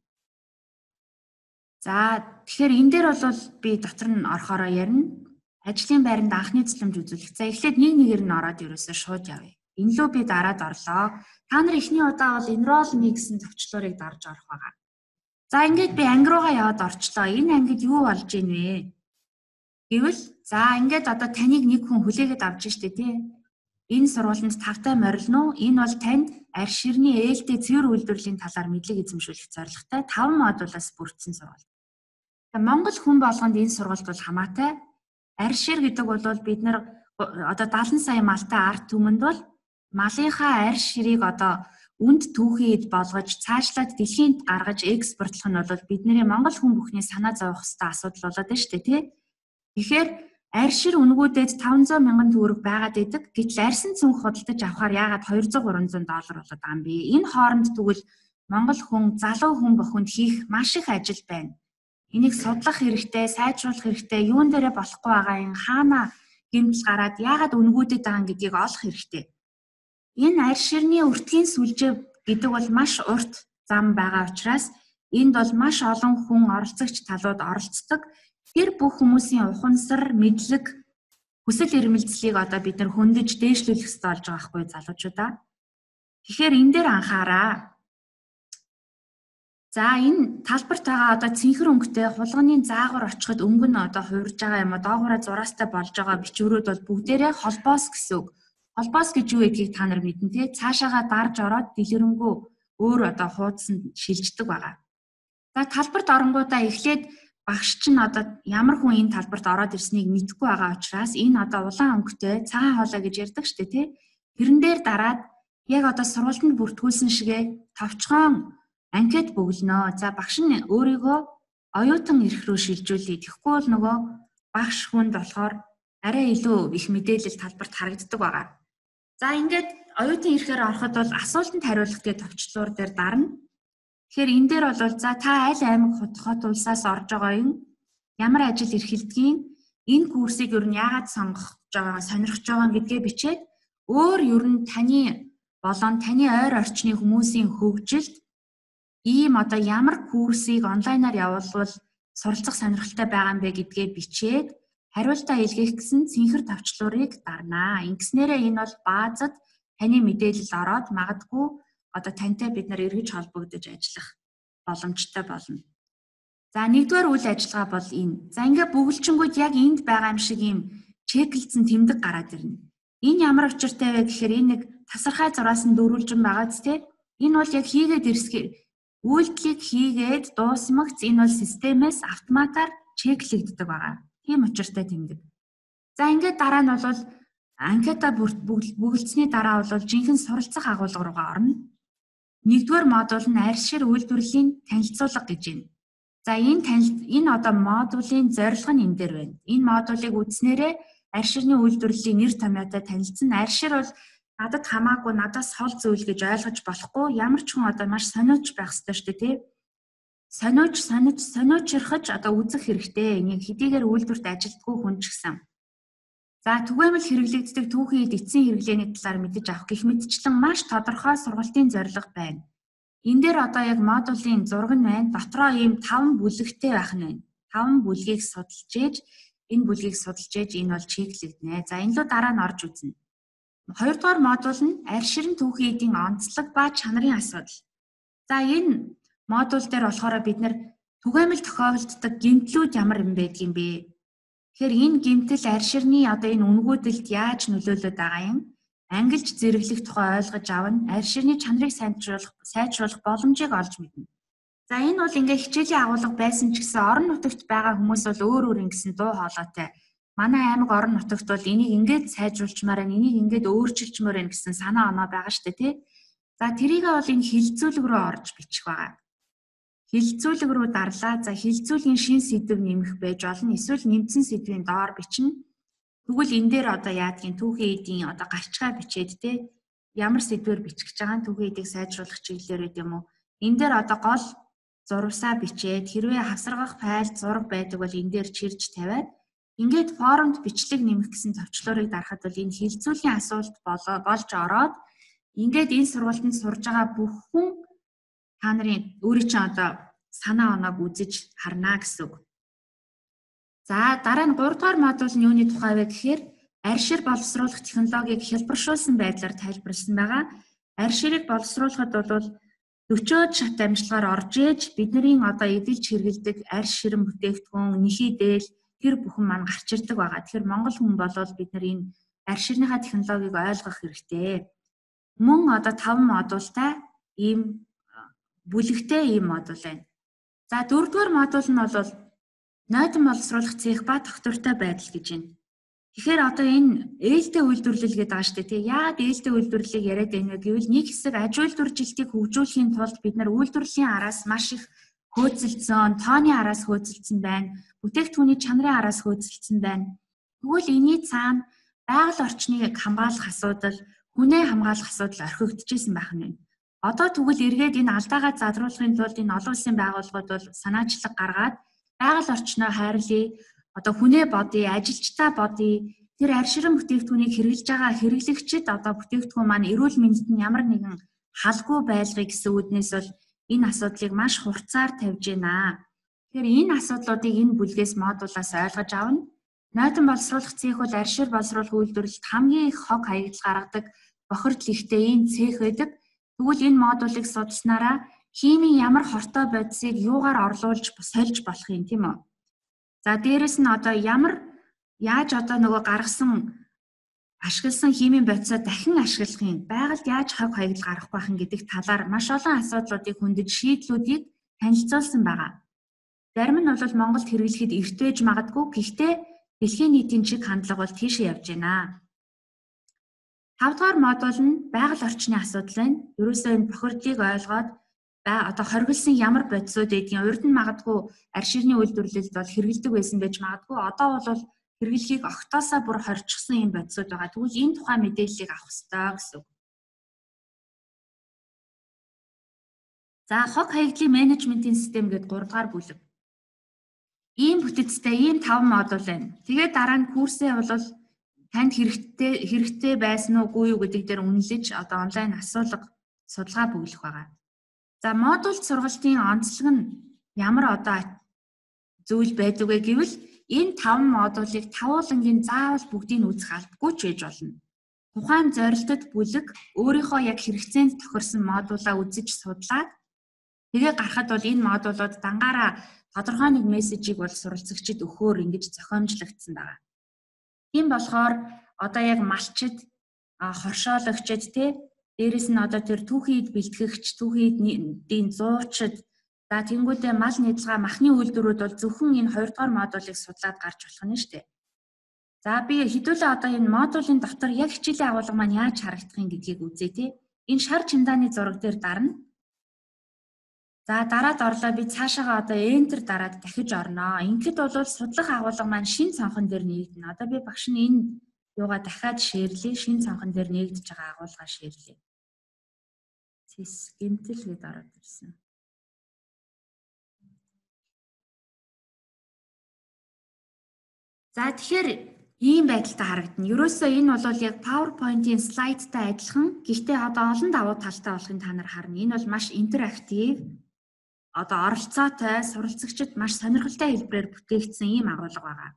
За тэгэхээр энэ дээр бол би дотор нь орохороо ярина. Ажлын байранд анхны зөвлөмж үзүүлэх. За эхлээд нэг нэгээр нь ороод ерөөсөө шууд явъя. Энэ лөө би дараад орлоо. Та нар эхний удаа бол enroll me гэсэн товчлуурыг дарж орох байгаа. За ингээд би анги руугаа яваад орчлоо. Энэ ангид юу болж ийн вэ? Гэвэл за ингээд одоо таныг нэг хүн хүлээгээд авч штэ тий. Энэ сургуулинд тавтай морилно уу? Энэ бол танд арширны ээлтэй цэвэр үйлдвэрлэлийн талаар мэдлэг эзэмшүүлэх зорилготой 5 модулаас бүрдсэн сургууль. Монгол хүн болгонд энэ сургалт бол хамаатай. Арьшир гэдэг бол бид нар одоо 70 сая малтай ард түмэнд бол малынхаа арь ширийг одоо үнд түүхий эд болгож цаашлаад дэлхийн гаргаж экспортлох нь бол бидний монгол хүн бүхний санаа зовох ёстой асуудал болоод байна шүү дээ, тий. Тэгэхээр арь шир үнгүүдэд 500 мянган төгрөг байгаад идэг. Гэтэл арьсан цүнх худалдаж авахар яагаад 200 300 доллар болоод байгаа юм бэ? Энэ хооронд тэгвэл монгол хүн, залуу хүн бүхэнд хийх маш их ажил байна. Энийг судлах хэрэгтэй, сайжруулах хэрэгтэй, юун дээрээ болохгүй байгаа юм, хаана гэмтэл гараад яагаад үнгүүдэд байгаа юм гэдгийг олох хэрэгтэй. Энэ арь ширний өртгийн сүлжээ гэдэг бол маш урт зам байгаа учраас энд бол маш олон хүн оролцогч талууд оролцдог. Тэр бүх хүмүүсийн ухамсар, мэдлэг, хүсэл эрмэлзлийг одоо бид нар хөндөж дээшлүүлэх ёстой болж байгаа байхгүй залуучуудаа. Тэгэхээр энэ дээр анхаараа. За энэ талбарт байгаа одоо цэнхэр өнгөтэй хулганы заагвар очиход өнгө нь одоо хувирж байгаа юм уу, доогоороо зураастай болж байгаа бичвэрүүд бол бүгдээрээ холбоос гэсэн үг. Холбоос гэж юу гэдгийг та нар мэднэ те. Цаашаага дарж ороод дэлгэрэнгүй өөр одоо хуудсанд шилждэг байгаа. За талбарт оронгуудаа эхлээд багш чинь одоо ямар хүн энэ талбарт ороод ирснийг мэдэхгүй байгаа учраас энэ одоо улаан өнгөтэй цагаан хоолой гэж ярьдаг штэ тий. Тэрэн дээр дараад яг одоо сургалтанд бүртгүүлсэн шигэ товчхон анкет бөглөнө. За багш нь өөрийгөө оюутан эрх рүү шилжүүлье. Тэгэхгүй бол нөгөө багш хүнд болохоор арай илүү их мэдээлэл талбарт харагддаг байгаа. За ингээд оюутан эрхээр ороход бол асуултанд хариулах гэдэг товчлуур дээр дарна. Тэгэхээр энэ дээр бол за та аль аймаг хот улсаас орж байгаа юм, ямар ажил эрхэлдгийг, энэ курсыг ер нь яагаад сонгох байгаа, сонирхож байгаа гэдгээ бичээд өөр ер нь таны болон таны ойр орчны хүмүүсийн хөгжилд ийм одоо ямар курсыг онлайнаар явуулвал суралцах сонирхолтой байгаа юм бэ гэдгээ бичээд хариултаа илгээх гэсэн цэнхэр товчлуурыг дарнаа. Ингэснээрээ энэ бол баазад таны мэдээлэл ороод магадгүй одоо тантай бид нар эргэж холбогдож ажиллах боломжтой болно. За нэгдүгээр үйл ажиллагаа бол энэ. За ингээ бөглөчөнгүүд яг энд байгаа юм шиг ийм чеклдсэн тэмдэг гараад ирнэ. Энэ ямар учиртай вэ гэхээр энэ нэг тасархай зураас нь дөрвөлжин байгаа биз дээ. Энэ бол яг хийгээд ирсгээ үйлдэлийг хийгээд дуусмагц энэ бол системээс автоматар чеклэгддэг байгаа. Тийм учиртай тэмдэг. За ингээд дараа нь бол анкета бөглөсний дараа бол жинхэнэ суралцах агуулга руугаа орно. Нэгдүгээр модуль нь арьшир үйлдвэрлэлийн танилцуулга гэж байна. За энэ одоо модулийн зорилго нь энэ дээр байна. Энэ модулийг үзснээрээ арьширны үйлдвэрлэлийн нэр томьёотой танилцсан. Арьшир бол надад хамаагүй, надаас хол зүйл гэж ойлгож болохгүй. Ямар ч хүн одоо маш сониуч байх ёстой шүү дээ, тий. Сониуч, сониучрахж одоо үзэх хэрэгтэй. Энийг хэдийгээр үйлдвэрт ажилтгүй хүн ч гэсэн. За түгээмэл хэрэглэгддэг түүхийн эд эцсийн хэрэглээний талаар мэдэж авах гэх мэтчлэн маш тодорхой сургалтын зорилго байна. Энэ дээр одоо яг модулийн зураг нь байна. Дотроо ийм 5 бүлэгтэй байх нь байна. 5 бүлгийг судалж ээж энэ бүлгийг судалж ээж энэ бол чеклэгдэнэ. За энэ лөө дараа нь орж үзнэ. Хоёрдугаар модуль нь арьширын түүхийн эдийн онцлог ба чанарын асуудал. За энэ модуль дээр болохоор бид нар түгээмэл тохиолддог гэмтлүүд ямар юм байдгийг бэ? Тэгэхээр энэ гэмтэл арьширны одоо энэ үнгүүдэлд яаж нөлөөлөд байгаа юм? Ангилж зэрэглэх тухай ойлгож авна. Арьширны чанарыг сайжруулах боломжийг олж мэднэ. За энэ бол ингээ хичээлийн агуулга байсан ч гэсэн орон нутагт байгаа хүмүүс бол өөр өөр ингэсэн дуу хоолойтой. Манай аймаг орон нутагт бол энийг ингээд сайжруулчмаар байна, энийг ингээд өөрчилчмээр байна гэсэн санаа оноо байгаа шүү дээ, тий. За тэрийгээ бол энэ хилцүүлэг рүү орж бичих байгаа. Хилцүүлэг рүү дарлаа. За хилцүүлгийн шин сэдв нэмэх байж болно. Эсвэл нэмсэн сэдвийн доор бичнэ. Тэгвэл энэ дээр одоо яадгийн түүхийн эдийн одоо гарчгаа бичээд те ямар сэдвээр бичих гэж байгаа нь түүхийн эдийг сайжруулах чиглэлээр байд юм уу? Энэ дээр одоо гол зурвасаа бичээд хэрвээ хавсаргах файл зураг байдаг бол энэ дээр чирж тавиад ингээд форумд бичлэг нэмэх гэсэн товчлуурыг дарахад бол энэ хилцүүлгийн асуулт болж ороод ингээд энэ сургалтанд сурж байгаа бүх хүн та нарын өөрийн чинь одоо санаа оноог үзэж харна гэсэн үг. За дараа нь 3 дугаар модуль нь юуны тухай вэ гэхээр арьшир боловсруулах технологиг хялбаршуулсан байдлаар тайлбарласан байгаа. Арьширыг боловсруулахад бол 40-од шат амжилтгаар орж ээж бидний одоо эдэлж хэрэглэдэг арь ширэн бүтээгдэхүүн, нэхий дээл тэр бүхэн маань гарч ирдэг байгаа. Тэгэхээр монгол хүн болвол бид нар энэ арь ширнийхаа технологиг ойлгох хэрэгтэй. Мөн одоо 5 модультай ийм бүлэгтэй ийм модуль байна. За дөрөвдүгээр модуль нь бол Нойтон боловсруулах цех ба тогтвортой байдал гэж байна. Тэгэхээр одоо энэ ээлтэй үйлдвэрлэл гэдэг байгаа шүү дээ, тий. Яагаад ээлтэй үйлдвэрлэлийг яриад байна вэ гэвэл нэг хэсэг аж үйлдвэржилтийг хөгжүүлэхийн тулд бид нар үйлдвэрлэлийн араас маш их хөөцөлдсөн, тооны араас хөөцөлдсөн байна, бүтээгдэхүүний чанарын араас хөөцөлдсөн байна. Тэгвэл энэний цаана байгаль орчныг хамгаалах асуудал, хүнээ хамгаалах асуудал орхигдчихсэн байх нь байна. Одоо тэгвэл эргээд энэ алдаагаа задруулахын тулд энэ олон улсын байгууллагууд бол санаачлаг гаргаад байгаль орчноо хайрлая, одоо хүнээ бодъё, ажилчдаа бодъё, тэр арширан бүтээгдэхүүнийг хэрэглэж байгаа хэрэглэгчид одоо бүтээгдэхүүн маань эрүүл мэндэд нь ямар нэгэн халгүй байлгыг гэсэн үүднээс бол энэ асуудлыг маш хурцаар тавьж байна. Тэгэхээр энэ асуудлуудыг энэ бүлгээс модулаас ойлгож авна. Нойтон боловсруулах цех бол аршир боловсруулах үйлдвэрлэлд хамгийн их хог хаягдал гаргадаг бохирдол ихтэй ийм цех байдаг. Тэгвэл энэ модулыг судалснараа химийн ямар хортой бодисыг юугаар орлуулж сольж болох юм, тийм үү? За дээрэс нь одоо ямар яаж одоо нөгөө гаргасан ашигласан химийн бодисоо дахин ашиглах юм, байгальд яаж хог хаягдал гаргах байх юм гэдэг талаар маш олон асуудлуудыг хөндөж шийдлүүдийг танилцуулсан байгаа. Зарим нь бол Монголд хэрэглэхэд эрт байж магадгүй, гэхдээ дэлхийн нийтийн чиг хандлага бол тийшээ явж байна. 5 дугаар модуль нь байгаль орчны асуудал байна. Ерөөсөө энэ бохирдлыг ойлгоод одоо хоригдсан ямар бодисууд байдгийг урд нь магадгүй арширны үйлдвэрлэлд бол хэрэглэдэг байсан байж магадгүй. Одоо бол хэрэглэхийг огтоосоо бүр хорчихсон юм бодисууд байгаа. Тэгвэл энэ тухай мэдээллийг авах ёстой гэсэн үг. За хог хаягдлын менежментийн систем гэдэг 3 дугаар бүлэг. Ийм бүтэцтэй ийм 5 модуль байна. Тэгээд дараа нь курсээ бол танд хэрэгтэй байсан уугүй юу гэдэг дээр үнэлж одоо онлайн асуулга судалгаа бөглөх байгаа. За модуль сургалтын онцлог нь ямар одоо зүйл байдаг вэ гэвэл энэ 5 модулыг тавуулангийн заавал бүгдийг нь үзэх албагүй ч байж болно. Тухайн зорилтод бүлэг өөрийнхөө яг хэрэгцээнд тохирсон модулаа үзэж судлаад тэгээ гарахад бол энэ модулууд дангаараа тодорхой нэг мессежийг бол суралцагчид өгөхөөр ингэж зохиомжлогдсон байгаа. Тийм болохоор одоо яг малчид, хоршоологчид те дээрэс нь одоо тэр түүхийд бэлтгэгч, түүхийдийн зуучид, за тэнгуүдээ мал нийтлага махны үйлдвэрүүд бол зөвхөн энэ 2 дугаар модулыг судлаад гарч болох нь шүү дээ. За би хэдүүлээ одоо энэ модулийн дотор яг хичээлийн агуулга маань яаж харагдах юм гэдгийг үзье те. Энэ шар чимдааны зураг дээр дарна. За дараад орлоо, би цаашаага одоо enter дараад дахиж орноо. Ингээд бол судлах агуулга маань шин цонхон дээр нэгдэнэ. Одоо би багш нь энэ юугаа дахиад шеэрлэе. Шин цонхон дээр нэгдэж байгаа агуулгаа шеэрлэе. Цэс гэмтэл гэд ороод ирсэн. За тэгэхээр ийм байдалтай харагдана. Ерөөсөө энэ бол яг PowerPoint-ийн слайдтай адилхан. Гэхдээ одоо олон давуу талтай болохыг та нар харна. Энэ бол маш интерактив, одоо оролцоотой, суралцагчид маш сонирхолтой хэлбэрээр бүтээгдсэн ийм агуулга байгаа.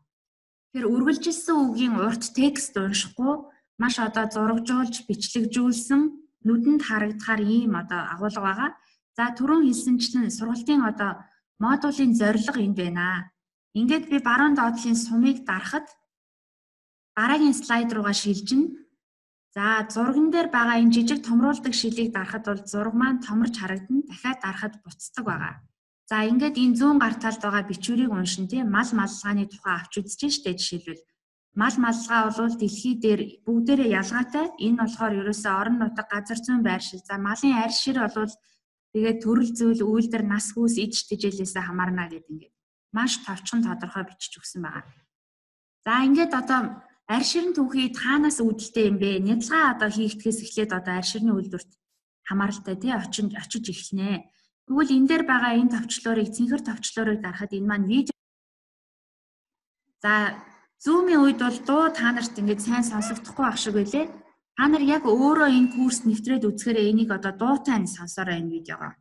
Тэгэхээр үргэлжилсэн үгийн урт текст уншихгүй маш одоо зурагжуулж, бичлэгжүүлсэн нүдэнд харагдахаар ийм одоо агуулга байгаа. За түрүүн хэлсэнчлэн сургалтын одоо модулийн зорилго энд байна. Ингээд би баруун доотлын сумыг дарахад дараагийн слайд руугаа шилжинэ. За зурган дээр байгаа энэ жижиг томруулдаг шилийг дарахад бол зураг маань томорч харагдана. Дахиад дарахад буцдаг байгаа. За ингээд энэ зүүн гар талд байгаа бичвэрийг уншин тий мал маллагааны тухай авч үзэж штэ. Жишээлбэл мал маллага бол дэлхий дээр бүгдээрээ ялгаатай. Энэ болохоор ерөөсөө орон нутаг, газар зүйн байршил. За малын арь шир бол тэгээд төрөл зүйл, үйлдэр, нас хүйс, иж тэжээлээсээ хамаарна гэдэг ингээд маш товчхон тодорхой бичиж өгсөн байгаа. За ингээд одоо арь ширэн түүхий хаанаас үүдэлтэй юм бэ? Нядалгаа одоо хийгдэхээс эхлээд одоо арь ширний үйлдвэрт хамааралтай тий очиж эхэлнэ. Тэгвэл энэ дээр байгаа энэ товчлуурыг цэнхэр товчлуурыг дарахад энэ маань видео. За Zoom-ийн үед бол дуу та нарт ингээд сайн сонсогдохгүй байх шиг байлээ. Та нар яг өөрөө энэ курст нэвтрээд үзэхээр энийг одоо дуутай нь сонсоорой энэ видеогоо.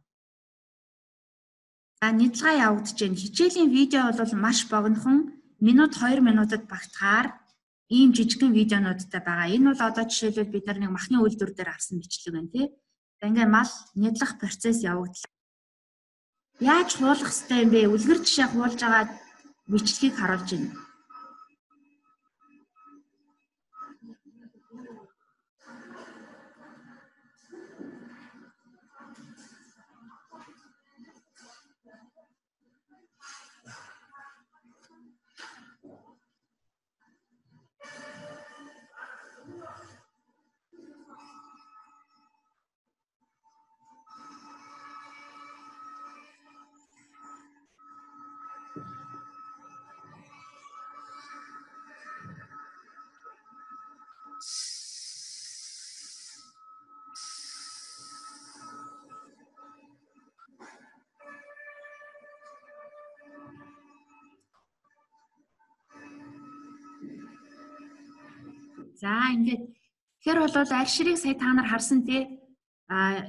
За нядалгаа явагдаж байна. Хичээлийн видео бол маш богинохон минут 2 минутад багтахаар ийм жижигхэн видеонуудтай байгаа. Энэ бол одоо жишээлбэл бид нар нэг махны үйлдвэр дээр авсан бичлэг байна тий. За ингээ мал нядлах процесс явагдлаа. Яаж хуулах ёстой юм бэ? Үлгэр жишээ хуулж байгаа бичлэгийг харуулж байна. За ингээд тэгэхээр бол арь ширийг сая та нар харсан тий. А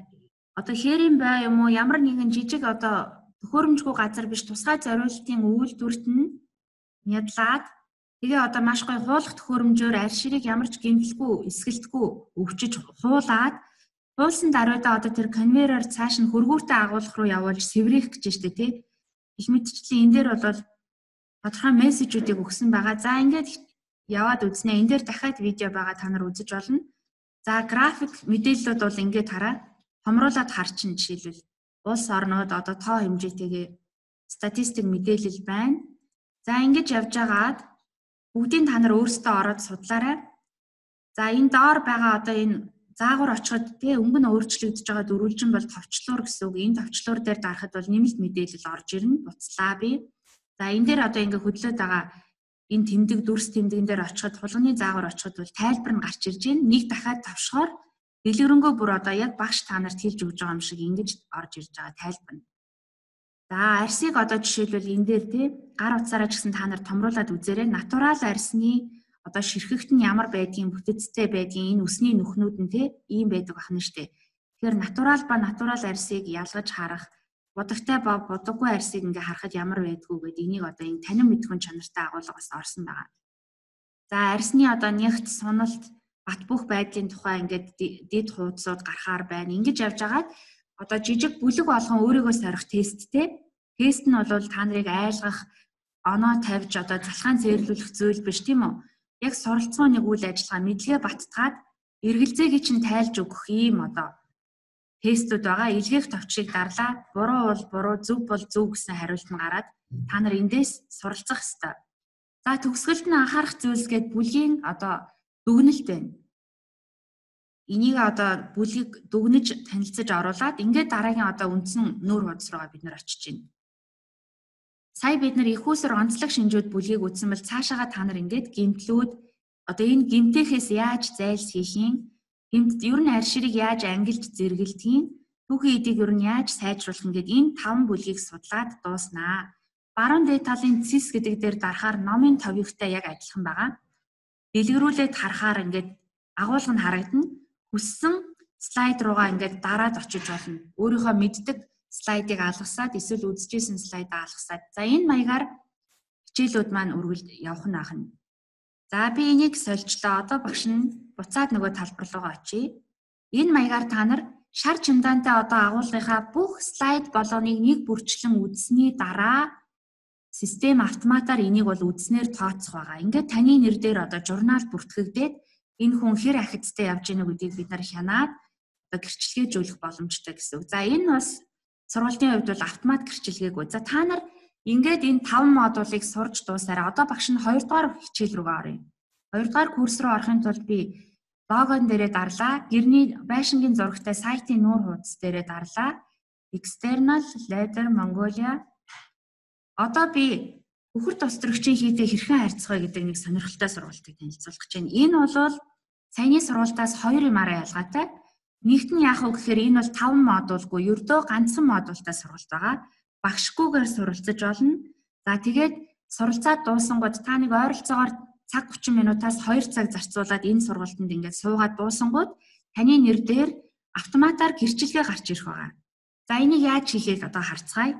одоо хээрийн бай юм уу ямар нэгэн жижиг одоо төхөөрөмжгүй газар биш тусгай зориултын үйлдвэрт нь нядлаад тэгээ одоо маш гоё хуулах төхөөрөмжөөр арь ширийг ямар ч гэмтэлгүй, эсгэлтгүй өвчиж хуулаад хуулсан даруйдаа одоо тэр конвейерээр цааш нь хөргүүртээ агуулах руу явуулж сэврэх гэж штэ тий. Их мэтчлэн энэ дээр бол тодорхой мессежүүдийг өгсөн байгаа. За ингээд яваад үзнэ. Энэ дээр дахиад видео байгаа, та нар үзэж болно. За, график мэдээллүүд бол ингээд хараа. Томруулаад харчин, жишээлбэл улс орнууд одоо тоо хэмжээтэйгээ статистик мэдээлэл байна. За, ингэж явж байгаад бүгдийг та нар өөрсдөө ороод судлаарай. За, энэ доор байгаа одоо энэ заагвар очиход тий өнгө нь өөрчлөгдөж байгаа дөрвөлжин бол товчлуур гэсэн үг. Энэ товчлуур дээр дарахад бол нэмэлт мэдээлэл орж ирнэ. Буцлаа би. За, энэ дээр одоо ингээ хөдлөөд байгаа энэ тэмдэг, дүрс тэмдэгэн дээр очиход, хулганы заагвар очиход бол тайлбар нь гарч ирж байна. Нэг дахиад товшохоор дэлгэрэнгүй бүр одоо яг багш та нарт хэлж өгч байгаа юм шиг ингэж орж ирж байгаа тайлбар нь. За, арсыг одоо жишээлбэл энэ дээр тий гар утсаараа ч гэсэн та нар томруулад үзээрэй. Натурал арсны одоо ширхэгт нь ямар байдгийг, бүтэцтэй байдгийг, энэ үсний нүхнүүд нь тий ийм байдаг байна штэ. Тэгэхээр натурал ба натурал арсыг ялгаж харах, будагтай ба будаггүй арсыг ингээ харахад ямар байдгүй гэдэг энийг одоо энэ танин мэдхүн чанартай агуулга бас орсон байгаа. За, арсны одоо нягт, суналт, бат бөх байдлын тухай ингээд дэд хуудасууд гарахаар байна. Ингэж явж байгаад одоо жижиг бүлэг болгон өөрийгөө сорих тесттэй. Тест нь бол та нарыг айлгах, оноо тавьж одоо залхаан цээрлүүлэх зүйл биш, тийм үү? Яг суралцсан нэг үйл ажиллагаа, мэдлэгээ баттгаад эргэлзээгийг чинь тайлж өгөх ийм одоо тестүүд байгаа. Илгээх товчийг дарлаа. Буруу бол буруу, зөв бол зөв гэсэн хариулт нь гараад та нар эндээс суралцах ёстой. За, төгсгөлд нь анхаарах зүйлс гээд бүлгийн одоо дүгнэлт байна. Энийг одоо бүлгийг дүгнэж танилцаж оруулаад ингээд дараагийн одоо үндсэн нүүр хуудас руугаа бид нар очиж байна. Сая бид нар их усэр онцлог шинжүүд бүлгийг үзсэн бол цаашаага та нар ингээд гэмтлүүд, одоо энэ гэмтээхээс яаж зайлсхийх юм, гэмт ер нь арь ширийг яаж ангилж зэрэгэлдгийг, түүхийн эдийг ер нь яаж сайжруулах юм гээд энэ таван бүлгийг судлаад дууснаа. Баруун дээд талын цэс гэдэг дээр дарахаар номын товёгтой яг адилхан байгаа. Дэлгэрүүлээд харахаар ингээд агуулга нь харагдана. Хүссэн слайд руугаа ингээд дараад очиж болно. Өөрийнхөө мэддэг слайдыг алгасаад эсвэл үзчихсэн слайдаа алгасаад. За, энэ маягаар хичээлүүд маань үргэлж явах нь ахна. За, би энийг сольжлоо. Одоо багш нь буцаад нөгөө талбар руугаа очие. Энэ маягаар та нар шар чемодантай одоо агуулгынхаа бүх слайд болгоныг нэг бүрчлэн үзсний дараа систем автоматар энийг бол үзснээр тооцох байгаа. Ингээд таны нэр дээр одоо журнал бүртгэгдээд энэ хүн хэр ахицтай явж гэнэ гэдгийг бид нар хянаад одоо гэрчлэгээжүүлэх боломжтой гэсэн үг. За, энэ бас сургалтын хувьд бол автомат гэрчилгээгүй. За, та нар ингээд энэ 5 модулыг сурж дуусаараа одоо багш нь 2 дугаар хичээл рүүгээ оръё. 2 дугаар курс руу орохын тулд би логон дээрээ дарлаа. Гэрний байшингийн зурагтай сайтын нүүр хуудас дээрээ дарлаа. External Leader Mongolia. Одоо би үхэр тус төрөгчийн хийдээ хэрхэн харьцах вэ гэдэг нэг сонирхолтой сургалтыг танилцуулах гэж байна. Энэ бол саяны сургалтаас хоёр юмараа ялгаатай. Нэгт нь яах вэ гэхээр энэ бол 5 модулгүй, ердөө ганцхан модултай сургалт байгаа. Багшгүйгээр суралцаж болно. За, тэгээд суралцаад дуусангууд та нэг ойролцоогоор цаг 30 минутаас 2 цаг зарцуулаад энэ сургалтанд ингээд суугаад дуусангууд таны нэр дээр автоматар гэрчилгээ гарч ирэх байгаа. За, энийг яаж хийхийг одоо харцгаая.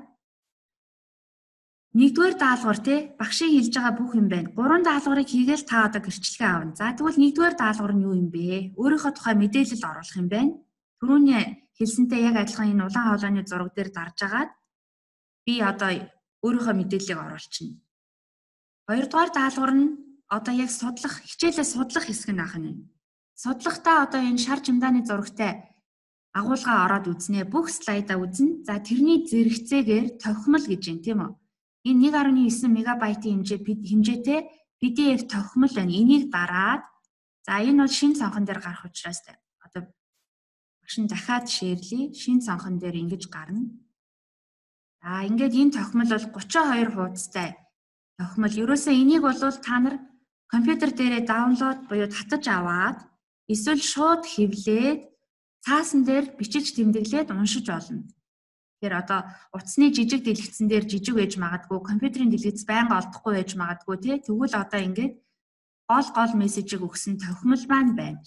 Нэгдүгээр даалгавар те багшийн хэлж байгаа бүх юм байна. Гурван даалгаврыг хийгээл та одоо гэрчилгээ авна. За, тэгвэл нэгдүгээр даалгавар нь юу юм бэ? Өөрийнхөө тухай мэдээлэл оруулах юм байна. Түрүүний хэлсэнтэй яг адилхан энэ улаан хоолойны зураг дээр дарж агаад би одоо өөрийнхөө мэдээллийг оруулчихна. Хоёрдугаар даалгавар нь одоо яг судлах, хичээлээ судлах хэсэг нь аах нь. Судлахдаа одоо энэ шар чимдааны зурагтай агуулгаа ороод үзнэ. Бүх слайдаа үзнэ. За, тэрний зэрэгцээгээр тохимол гэж юм, тийм үү? Энэ 1.9 мегабайтын хэмжээтэй PDF тохимол байна. Энийг дараад, за, энэ бол шинэ цонхон дээр гарах учраас одоо багш нь дахиад шеэрлэе. Шинэ цонхон дээр ингэж гарна. За, ингээд энэ тохимол бол 32 хуудастай тохимол. Ерөөсөө энийг бол та нар компьютер дээрээ даунлоод буюу татаж аваад эсвэл шууд хэвлээд цаасан дээр бичиж тэмдэглээд уншиж болно. Тэгэхээр одоо утасны жижиг дэлгэцэн дээр жижиг байж магадгүй, компьютерийн дэлгэц байнга олдохгүй байж магадгүй тий. Тэгвэл одоо ингээд гол мессежийг өгсөн тохимол маань байна.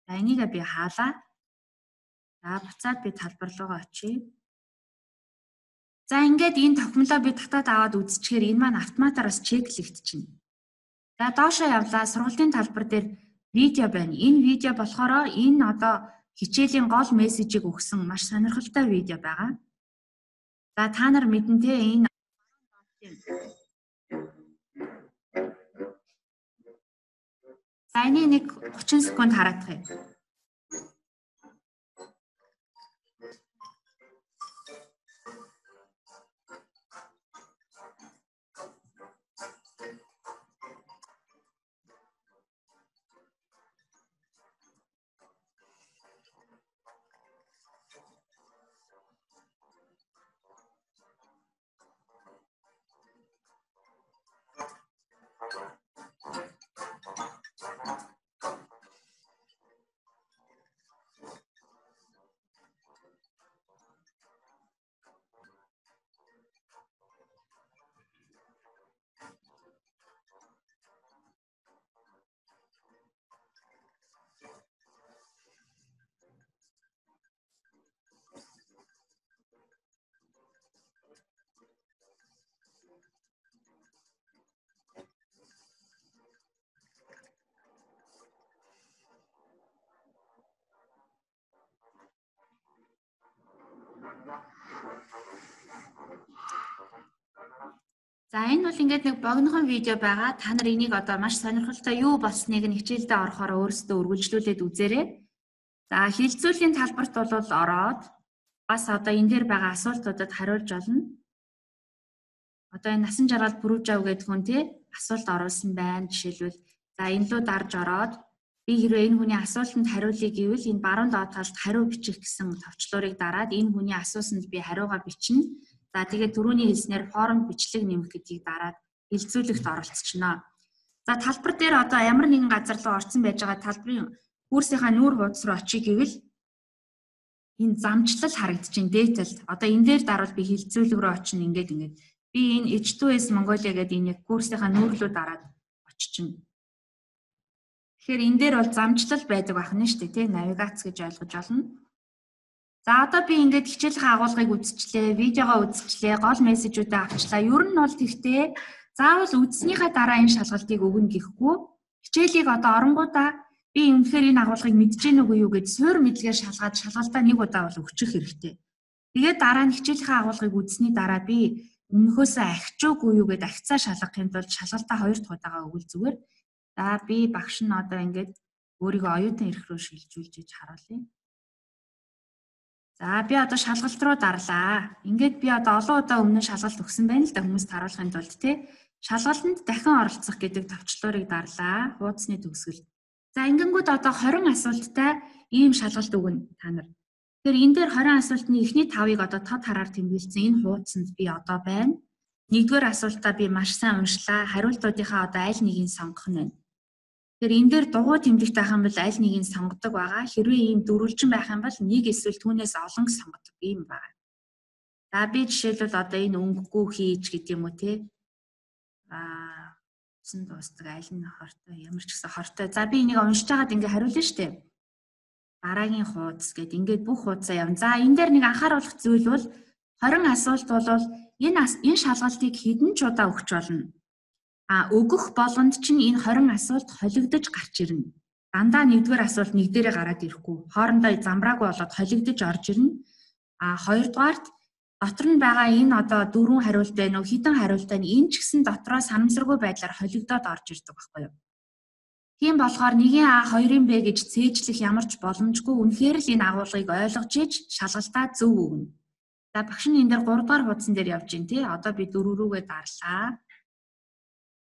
За энийг би хаалаа. За буцаад би талбар руугаа очие. За ингээд энэ тохимолоо би татаад аваад үзчихээр энэ маань автоматар бас чеклэгдчихнэ. За доошоо явлаа. Сургалтын талбар дээр видео байна. Энэ видео болохоор энэ одоо хичээлийн гол мессежийг өгсөн маш сонирхолтой видео байгаа. За та нар мэднэ те энэ за энийг нэг 30 секунд хараадах юм. За энэ бол ингээд нэг богинохон видео байгаа. Та нар энийг одоо маш сонирхолтой юу болсныг нь хичээлдээ орохоор өөрсдөө үргэлжлүүлээд үзээрэй. За хилцүүлийн талбарт бол ороод бас одоо энэ дээр байгаа асуултуудад хариулж олно. Одоо энэ насан жаргал Бүрүүжав гэдэг хүн тий асуулт оруулсан байна. Жишээлбэл за энэ лүү дарж ороод би хэрвээ энэ хүний асуултанд хариулъя гэвэл энэ баруун доод талд хариу бичих гэсэн товчлуурыг дараад энэ хүний асуусанд би хариугаа бичнэ. За тэгээд түрүүний хэлснээр форумд бичлэг нэмэх гэдгийг дараад хилцүүлэгт оролцчихно. За талбар дээр одоо ямар нэгэн газар руу орсон байж байгаа талбарын курсынхаа нүүр хуудас руу очие гэвэл энэ замчлал харагдчихээн дээтэл. Одоо энэ дээр дарвал би хилцүүлэг рүү очино ингээд ингээд. Би энэ H2S Mongolia гэдэг энэ яг курсынхаа нүүр рүү дараад очино. Тэгэхээр энэ дээр бол замчлал байдаг байх нь шүү дээ тий навигац гэж ойлгож олно. За одоо би ингээд хичээлийн агуулгыг үзчихлээ, видеогоо үзчихлээ, гол мессежүүдээ авчлаа. Ер нь бол тэгтээ заавал үзснийхаа дараа энэ шалгалтыг өгнө гэхгүй. Хичээлийг одоо оронгуудаа би үнэхээр энэ агуулгыг мэдэж гэнэ үгүй юу гэж суур мэдлэгээр шалгаад шалгалтаа нэг удаа бол өгчих хэрэгтэй. Тэгээд дараа нь хичээлийн агуулгыг үзсний дараа би өмнөхөөсөө ахичоогүй юу гэд ахицаа шалгахын тулд шалгалтаа хоёр дахь удаага өгвөл зүгээр. За би багш нь одоо ингээд өөрийгөө оюутан эрх рүү шилжүүлж иж харуулъя. За би одоо шалгалт руу дарлаа. Ингээд би одоо олон удаа өмнө шалгалт өгсөн байна л да хүмүүст харуулахын тулд тий. Шалгалтанд дахин оролцох гэдэг товчлуурыг дарлаа. Хуудасны төгсгөл. За ингэнгүүт одоо 20 асуулттай ийм шалгалт өгнө та нар. Тэгэхээр энэ дээр 20 асуултны эхний 5-ыг одоо тод хараар тэмдэглэсэн энэ хуудсанд би одоо байна. Нэгдүгээр асуултаа би маш сайн уншлаа. Хариултуудынхаа одоо аль нэгийг сонгох нь байна. Тэгэхээр энэ дээр дугуй тэмдэгт байх юм бол аль нэгийг сонгодог байгаа. Хэрвээ ийм дөрвөлжин байх юм бол нэг эсвэл түүнээс олон сонгодог юм байна. За би жишээлбэл одоо энэ өнгөгүй хийж гэдэг юм уу те. Усан дуустдаг аль нь хортой ямар ч гэсэн хортой. За би энийг уншиж байгаад ингээ хариулна штэ. Дараагийн хуудас гэд ингээд бүх хуудасаа явна. За энэ дээр нэг анхааруулах зүйл бол 20 асуулт бол энэ шалгалтыг хэдэн ч удаа өгч болно. А өгөх болгонд чинь энэ 20 асуулт холигдож гарч ирнэ. Дандаа нэгдүгээр асуулт нэг дээрээ гараад ирэхгүй. Хоорондоо замбраагүй болоод холигдож орж ирнэ. А хоёрдугаарт дотор нь байгаа энэ одоо дөрвөн хариулт байна уу, хэдэн хариулт байна. Энэ ч гэсэн дотроо санамсаргүй байдлаар холигдоод орж ирдэг байхгүй юу? Тийм болохоор 1-ийн А, 2-ын Б гэж цээжлэх ямар ч боломжгүй. Үнэхээр л энэ агуулгыг ойлгож иж шалгалтаа зөв өгнө. За багш нь энэ дээр 3 дугаар хуудсан дээр явж байна тий. Одоо би 4 рүүгээ дарлаа.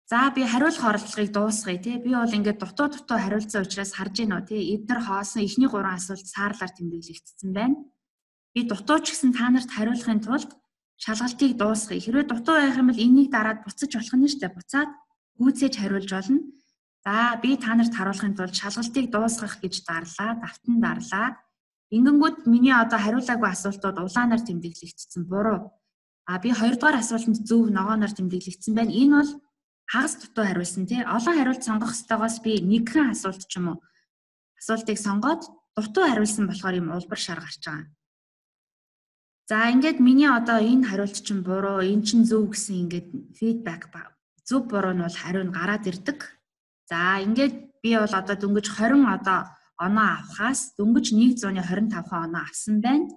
За би хариулах оролдлогыг дуусгая тий. Би бол ингээд дутуу дутуу хариулсан учраас харж гинөө тий. Эднэр хоосон эхний 3 асуулт саарлаар тэмдэглэгдсэн байна. Би дутуу ч гэсэн та нарт хариулахын тулд шалгалтыг дуусгая. Хэрвээ дутуу байх юм бол энийг дараад буцаж болох нь шүү дээ. Буцаад гүйцээж хариулж болно. За би та нарт харуулахын тулд шалгалтыг дуусгах гэж дарлаа, давтан дарлаа. Ингэнгүүт миний одоо хариулаагүй асуултууд улаанаар тэмдэглэгдсэн буруу. А би хоёрдугаар асуултанд зөв ногооноор тэмдэглэгдсэн байна. Энэ бол Хагас дутуу хариулсан тий. Олон хариулт сонгох ёстойгоос би нэгхэн асуулт ч юм уу асуултыг сонгоод дутуу хариулсан болохоор юм улбар шар гарч байгаа. За ингээд миний одоо энэ хариулт чинь буруу, энэ чинь зөв гэсэн ингээд фидбек зөв буруу нь бол хариу нь гараад ирдэг. За ингээд би бол одоо дөнгөж 20 одоо оноо авахаас дөнгөж 125 оноо авсан байна.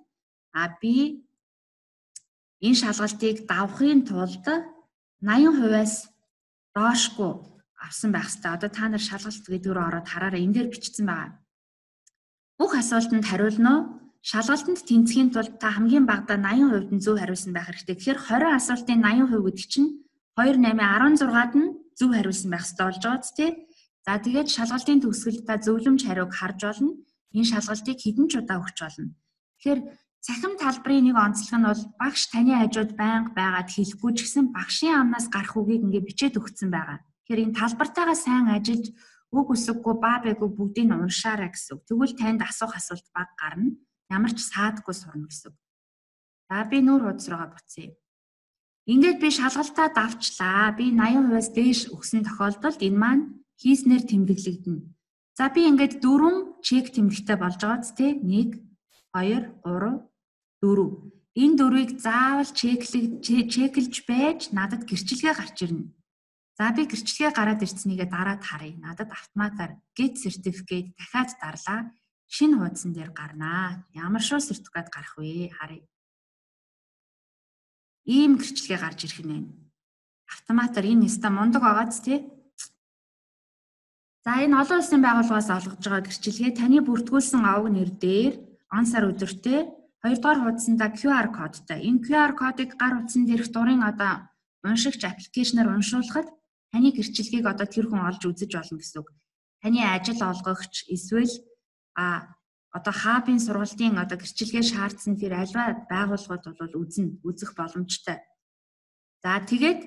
А би энэ шалгалтыг давахын тулд 80%-аас доошгүй авсан байх хэрэгтэй. Одоо та нар шалгалт гэдэг рүү ороод хараарай. Энэ дээр бичсэн байгаа. Бүх асуултанд хариулна уу? Шалгалтанд тэнцэхийн тулд та хамгийн багадаа 80% нь зөв хариулсан байх хэрэгтэй. Тэгэхээр 20 асуултын 80% гэдэг чинь 2 8 16-ад нь зөв хариулсан байх хэрэгтэй болж байгаа зү, тий? За тэгээд шалгалтын төгсгөлд та зөвлөмж хариуг харж болно. Энэ шалгалтыг хэдэн ч удаа өгч болно. Тэгэхээр цахим талбарын нэг онцлог нь бол багш таны хажууд байнга байгаад хэлэхгүй ч гэсэн багшийн амнаас гарах үгийг ингээ бичээд өгсөн байгаа. Тэгэхээр энэ талбартайгаа сайн ажиллаж үг үсэггүй баа байггүй бүгдийг нь уншаарай гэсэн үг. Тэгвэл танд асуух асуулт баг гарна. Ямар ч саадгүй сурна гэсэн үг. За би нүүр хуудас руугаа буцъя. Ингээд би шалгалтаа давчлаа. Би 80%-аас дээш өгсөн тохиолдолд энэ маань хийснээр тэмдэглэгдэнэ. За би ингээд 4 чек тэмдэгтэй болж байгаа ч тий 1 2 3 4. Энэ дөрвийг заавал чеклж байж надад гэрчилгээ гарч ирнэ. За би гэрчилгээ гараад ирсэнийгээ дараад харъя. Надад автоматар get certificate дахиад дарлаа. Шинэ хуудсан дээр гарнаа. Ямар шуу сертификат гарах вэ? Харъя. Ийм гэрчилгээ гарч ирэх нь байна. Автоматар энэ нэстэ мундаг байгааз тий. За энэ олон улсын байгууллагаас олгож байгаа гэрчилгээ таны бүртгүүлсэн овг нэр дээр он сар өдөртөө 2 дугаар хуудсандаа QR кодтой. Энэ QR кодыг гар утсан дээрх дурын одоо уншигч аппликейшнаар уншуулахад таны гэрчилгээг одоо тэр хүн олж үзэж болно гэсэн үг. Таны ажил олгогч эсвэл одоо хабын сургалтын одоо гэрчилгээ шаардсан тэр альва байгууллагууд бол үзэх боломжтой. За тэгээд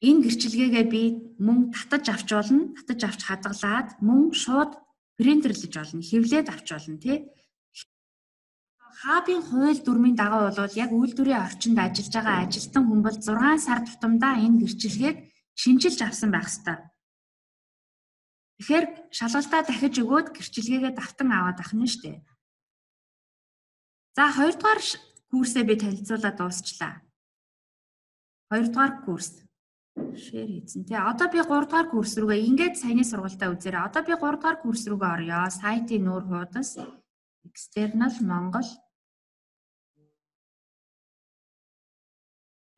энэ гэрчилгээгээ би мөн татаж авч болно, татаж авч хадгалаад мөн шууд принтерлэж болно, хэвлээд авч болно тий. Хабын хууль дүрмийн дагуу бол яг үйлдвэрийн орчинд ажиллаж байгаа ажилтан хүн бол 6 сар тутамдаа энэ гэрчилгээг шинчилж авсан байх ёстой. Тэгэхээр шалгалтаа дахиж өгөөд гэрчилгээгээ давтан аваад ах нь шүү дээ. За 2 дугаар курсээ би танилцуулаад дуусчлаа. 2 дугаар курс. Шэр хийсэн тий. Одоо би 3 дугаар курс рүүгээ ингээд саяны сургалтаа үзээрэй. Одоо би 3 дугаар курс рүүгээ орё. Сайтын нүүр хуудас External Монгол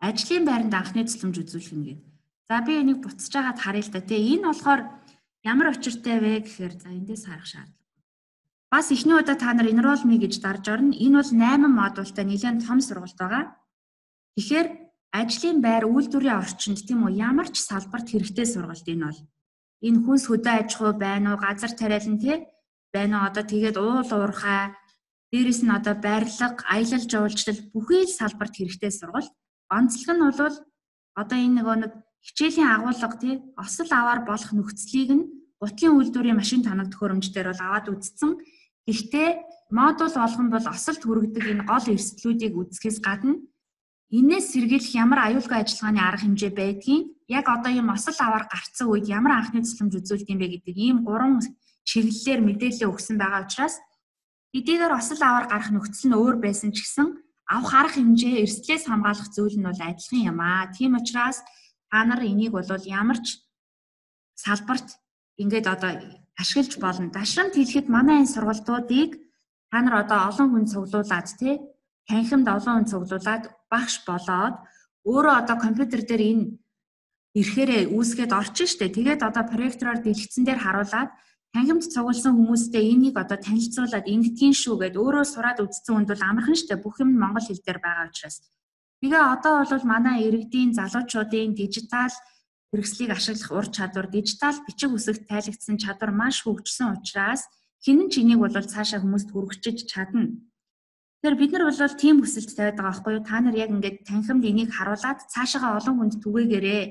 ажлын байранд анхны тусламж үзүүлэх нь гэдэг. За би энийг буцаж байгаад харъя л да тий. Энэ болохоор ямар учиртай вэ гэхээр за эндээс харах шаардлага. Бас эхний удаа та нар enroll me гэж дарж орно. Энэ бол 8 модультай нэлээд том сургалт байгаа. Тэгэхээр ажлын байр үйлдвэрийн орчинд тийм үү ямар ч салбарт хэрэгтэй сургалт энэ бол. Энэ хүнс хөдөө аж ахуй байна уу, газар тариалан тий байна уу, одоо тэгээд уул уурхай, дээрэс нь одоо барилга, аялал жуулчлал бүхий л салбарт хэрэгтэй сургалт. Онцлог нь бол одоо энэ нөгөө нэг хичээлийн агуулга тий осол аваар болох нөхцөлийг нь гутлын үйлдвэрийн машин тоног төхөөрөмж дээр бол аваад үзсэн. Гэхдээ модуль болгон бол осолд хүргэдэг энэ гол эрсдлүүдийг үзэхээс гадна энээс сэргийлэх ямар аюулгүй ажиллагааны арга хэмжээ байдгийг яг одоо ийм осол аваар гарцсан үед ямар анхны тусламж үзүүлдэг юм бэ гэдэг ийм гурван чиглэлээр мэдээлэл өгсөн байгаа учраас хэдийгээр осол аваар гарах нөхцөл нь өөр байсан ч гэсэн авах арга хэмжээ эрсдлээс хамгаалах зүйл нь бол адилхан юм аа. Тийм учраас та нар энийг бол ямар ч салбарт ингээд одоо ашиглаж болно. Дашрамт хэлэхэд манай энэ сургалтуудыг та нар одоо олон хүн цуглуулад тий танхимд олон хүн цуглуулад багш болоод өөрөө одоо компьютер дээр энэ ирэхээрээ үүсгээд орчин штэ. Тэгээд одоо проектороор дэлгэцэн дээр харуулад танхимд цугласан хүмүүстэй энийг одоо танилцуулаад ингэдгийн шүү гэд өөрөө сураад үзсэн хүнд бол амархан штэ. Бүх юм монгол хэл дээр байгаа учраас. Тэгээ одоо бол манай иргэдийн залуучуудын дижитал хэрэгслийг ашиглах ур чадвар, дижитал бичиг үсэгт тайлагдсан чадвар маш хөгжсөн учраас хинэн ч энийг бол цаашаа хүмүүст хүргэж чадна. Тэгэхээр бид нар бол тийм хүсэлт тавиад байгаа байхгүй юу? Та нар яг ингээд танхимд энийг харуулад цаашаага олон хүнд түгээгээрээ.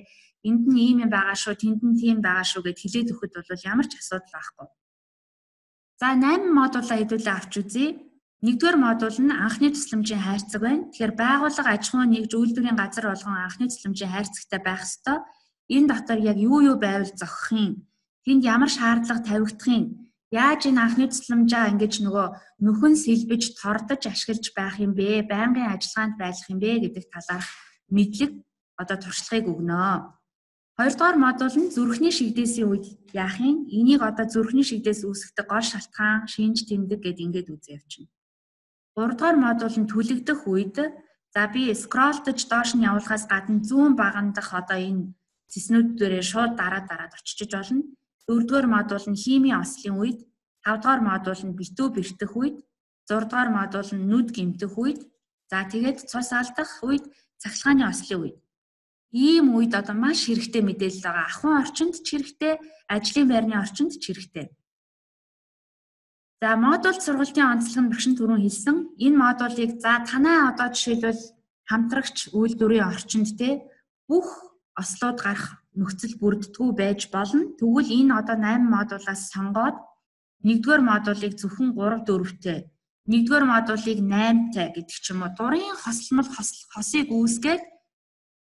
Энд нь ийм юм байгаа шүү, тэнд нь тийм байгаа шүү гэд хэлээд өгөхөд бол ямар ч асуудал байхгүй. За 8 модулаа хэдүүлээ авч үзье. Нэгдүгээр модуль нь анхны тусламжийн хайрцаг байна. Тэгэхээр байгууллага, аж ахуйн нэгж, үйлдвэрийн газар болгон анхны тусламжийн хайрцагтай байх ёстой. Энэ дотор яг юу юу байвал зохих юм? Тэнд ямар шаардлага тавигдах юм? Яаж энэ анхны тусламжаа ингэж нөгөө нөхөн сэлбэж тордож ашиглаж байх юм бэ? Байнгын ажиллагаанд байх юм бэ гэдэг талаарх мэдлэг одоо туршлагыг өгнө. Хоёрдугаар модуль нь зүрхний шигдээсийн үед яах юм? Энийг одоо зүрхний шигдээс үүсгдэг гол шалтгаан, шинж тэмдэг гэд ингээд үзээ явчихна. Гуравдугаар модуль нь түлэгдэх үед за би скролдож доош нь явуулахаас гадна зүүн баган дах одоо энэ цэснүүд дээрээ шууд дараад очиж болно. Дөрөвдүгээр модуль нь химийн ослын үед, тавдугаар модуль нь битүү бэртэх үед, зурдугаар модуль нь нүд гэмтэх үед, за тэгээд цус алдах үед, цахилгааны ослын үед. Ийм үед одоо маш хэрэгтэй мэдээлэл байгаа. Ахуйн орчинд ч хэрэгтэй, ажлын байрны орчинд ч хэрэгтэй. За модуль сургалтын онцлог нь багш нь түрүүн хэлсэн. Энэ модулийг за танай одоо жишээлбэл хамтрагч үйлдвэрийн орчинд те бүх ослууд гарах нөхцөл бүрддэггүй байж болно. Тэгвэл энэ одоо 8 модулаас сонгоод 1-р модулыг зөвхөн 3 4-тэй, 1-р модулыг 8-тай гэдэг ч юм уу. Дурын хосломол хосыг үүсгээд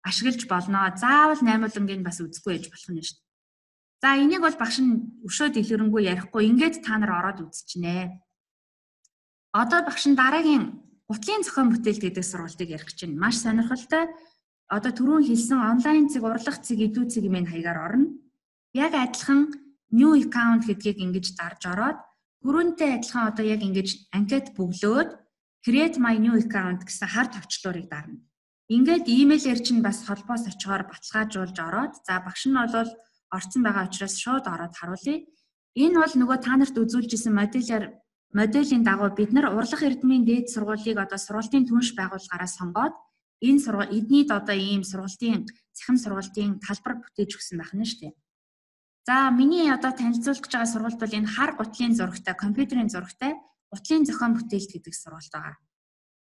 ашиглаж болно. Заавал 8-улангийг бас үзэхгүй байж болох нь шүү дээ. За энийг бол багш нь өшөө дэлгэрэнгүй ярихгүй ингээд та нар ороод үзчихнэ. Одоо багш нь дараагийн гутлын зохион бүтээлт гэдэг сургалтыг ярих гэж байна. Маш сонирхолтой. Одоо түрүүн хэлсэн онлайн цэг, урлах цэг, эдүү цэг юм хаягаар орно. Яг адилхан new account гэдгийг ингэж дарж ороод түрүүнтэй адилхан одоо яг ингэж анкет бөглөөд create my new account гэсэн хар товчлуурыг дарна. Ингээд имэйлээр чинь бас холбоос очихоор баталгаажуулж ороод за багш нь бол орцсон байгаа учраас шууд ороод харуулъя. Энэ бол нөгөө та нарт үзүүлж исэн моделийн дагуу бид нар урлах эрдмийн дээд сургуулийг одоо сургалтын түнш байгууллагаараа сонгоод энэ сургууль эднийд одоо ийм сургалтын цахим сургалтын талбар бүтээж өгсөн байх нь шүү дээ. За миний одоо танилцуулах гэж байгаа сургалт бол энэ хар гутлын зурагтай, компьютерийн зурагтай гутлын зохион бүтээлт гэдэг сургалт байгаа.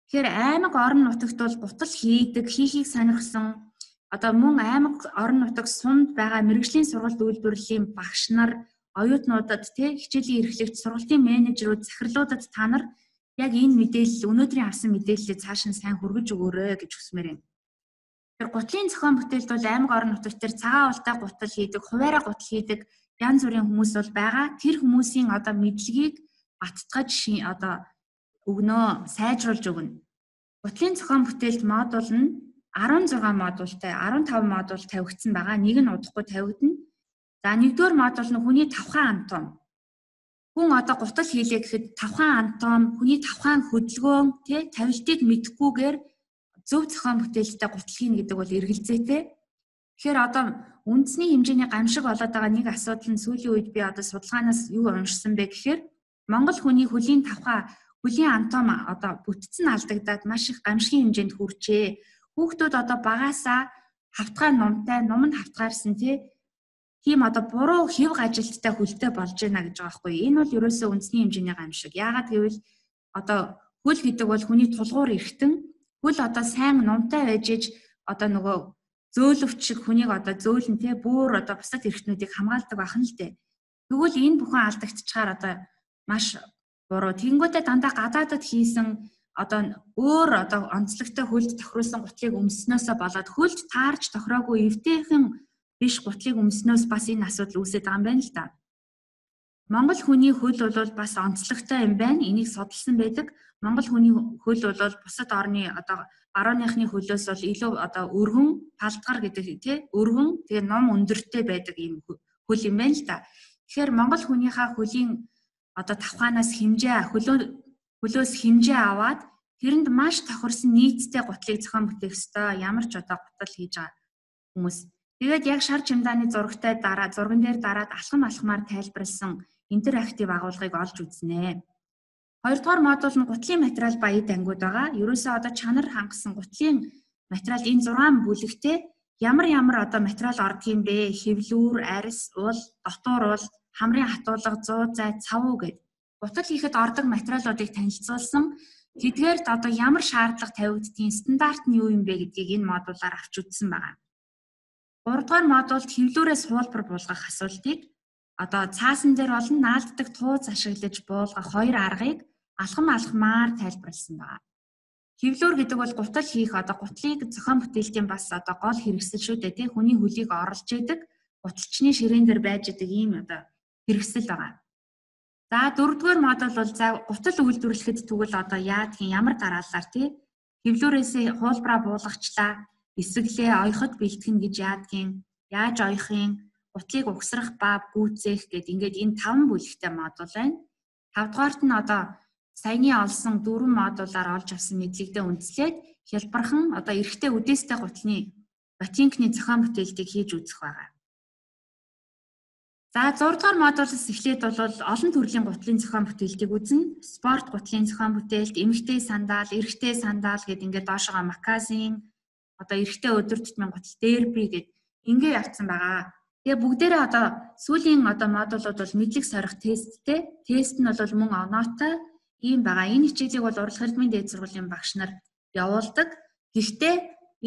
Тэгэхээр аймаг орон нутагт бол гутал хийдэг, хийхийг сонирхсон одоо мөн аймаг орон нутаг сумд байгаа мэргэжлийн сургалт үйлдвэрлэлийн багш нар, оюутнуудад тий хичээлийн эрхлэгч, сургалтын менежерүүд, захирлуудад та нар яг энэ мэдээлэл өнөөдрийн авсан мэдээллийг цааш нь сайн хүргэж өгөөрэй гэж хүсмээр байна. Тэгэхээр гутлын зохион бүтээлд бол аймаг орон нутагт тэр цагаан ултай гутал хийдэг, хуваараа гутал хийдэг янз бүрийн хүмүүс бол байгаа. Тэр хүмүүсийн одоо мэдлэгийг баттгаж одоо өгнө, сайжруулж өгнө. Гутлын зохион бүтээлд модуль нь 16 модультай 15 модуль тавигдсан байгаа. Нэг нь удахгүй тавигдана. За нэгдүгээр модуль нь хүний тавхаан анатом. Хүн одоо гутал хийлээ гэхэд тавхаан анатом, хүний тавхаан хөдөлгөөн, тий тавилтыг мэдэхгүйгээр зөв зохион бүтээлтэй гутал хийнэ гэдэг бол эргэлзээтэй. Тэгэхээр одоо үндэсний хэмжээний гамшиг болоод байгаа нэг асуудал нь сүүлийн үед би одоо судалгаанаас юу уншсан бэ гэхээр Монгол хүний хөлийн тавхаа, хөлийн анатом одоо бүтцэн алдагдаад маш их гамшигын хэмжээнд хүрчээ. Хүүхдүүд одоо багаасаа хавтгай нумтай, нум нь хавтгаарсан тий тийм одоо буруу хэв ажилттай хөлтэй болж байна гэж байгаа байхгүй. Энэ бол ерөөсөө үндэсний хэмжээний гамшиг. Яагаад гэвэл одоо хөл гэдэг бол хүний тулгуур эрхтэн. Хөл одоо сайн нумтай байж иж одоо нөгөө зөөлөвч шиг хүнийг одоо зөөлөн тий бүр одоо бусад эрхтнүүдийг хамгаалдаг байх нь л дээ. Тэгвэл энэ бүхэн алдагдчихаар одоо маш буруу. Тэнгүүтээ дандаа гадаадад хийсэн одоо өөр одоо онцлогтой хөлд тохируулсан гутлыг өмснөөсөө болоод хөлд таарч тохироогүй эвтэйхэн биш гутлыг өмснөөс бас энэ асуудал үүсээд байгаа юм байна л да. Монгол хүний хөл бол бас онцлогтой юм байна. Энийг судалсан байдаг. Монгол хүний хөл бол бусад орны одоо барууныхны хөлөөс бол илүү одоо өргөн, палдгар гэдэг тий өргөн тэгээ ном өндөртэй байдаг ийм хөл юм байна л да. Тэгэхээр Монгол хүнийхээ хөлийн одоо тавхаанаас хэмжээ хөлөөс хэмжээ аваад тэрэнд маш тохирсон нийцтэй гутлыг зохион бүтээх ёстой. Ямар ч одоо гутал хийж байгаа хүмүүс. Тэгээд яг шар чимдааны зурагтай дараа зурган дээр дараад алхам алхмаар тайлбарласан интерактив агуулгыг олж үзнэ. Хоёрдугаар модуль нь гутлын материал ба эд ангиуд байгаа. Ерөөсөө одоо чанар хангасан гутлын материал энэ 6 бүлэгтээ ямар ямар одоо материал ордог юм бэ? Хэвлүүр, арьс, ул, дотуур ул, хамрын хатуулга, зуу зай, цавуу гэд. Гутал хийхэд ордог материалуудыг танилцуулсан. Тэдгээрт одоо ямар шаардлага тавигддгийг, стандарт нь юу юм бэ гэдгийг энэ модулаар авч үзсэн байгаа. Гуравдугаар модульд хэвлүүрээс хуулбар буулгах асуултыг одоо цаасан дээр болон наалддаг тууз ашиглаж буулгах хоёр аргыг алхам алхмаар тайлбарласан байна. Хэвлүүр гэдэг бол гутал хийх одоо гутлыг зохион бүтээлтийн бас одоо гол хэрэгсэл шүү дээ тий. Хүний хөлийг орлож идэг, гуталчны ширээн дээр байж идэг ийм одоо хэрэгсэл байгаа. За дөрөвдүгээр модуль бол за гутал үйлдвэрлэхэд тэгвэл одоо яадгийн ямар дараалалаар тий хэвлүүрээсээ хуулбараа буулгачлаа, эсэглээ, оёход бэлтгэн гэж яадгийн, яаж оёхын, гутлыг угсрах ба гүйцээх гэд ингээд энэ 5 бүлэгтэй модуль байна. Тавдугаарт нь одоо саяны олсон 4 модулаар олж авсан мэдлэгдээ үндэслээд хялбархан одоо эрэгтэй үдээстэй гутлын ботинкны зохион бүтээлтийг хийж үзэх байгаа. За 6 дугаар модулаас эхлээд бол олон төрлийн гутлын зохион бүтээлтийг үзнэ. Спорт гутлын зохион бүтээлт, эмэгтэй сандал, эрэгтэй сандал гэд ингээд доошогоо маказин, одоо эрэгтэй өдөр тутмын гутал дерби гэд ингээ явцсан байгаа. Тэгээ бүгдээрээ одоо сүүлийн одоо модулууд бол мэдлэг сорих тесттэй. Тест нь бол мөн оноотой ийм байгаа. Энэ хичээлийг бол урлаг эрдмийн дээд сургуулийн багш нар явуулдаг. Гэхдээ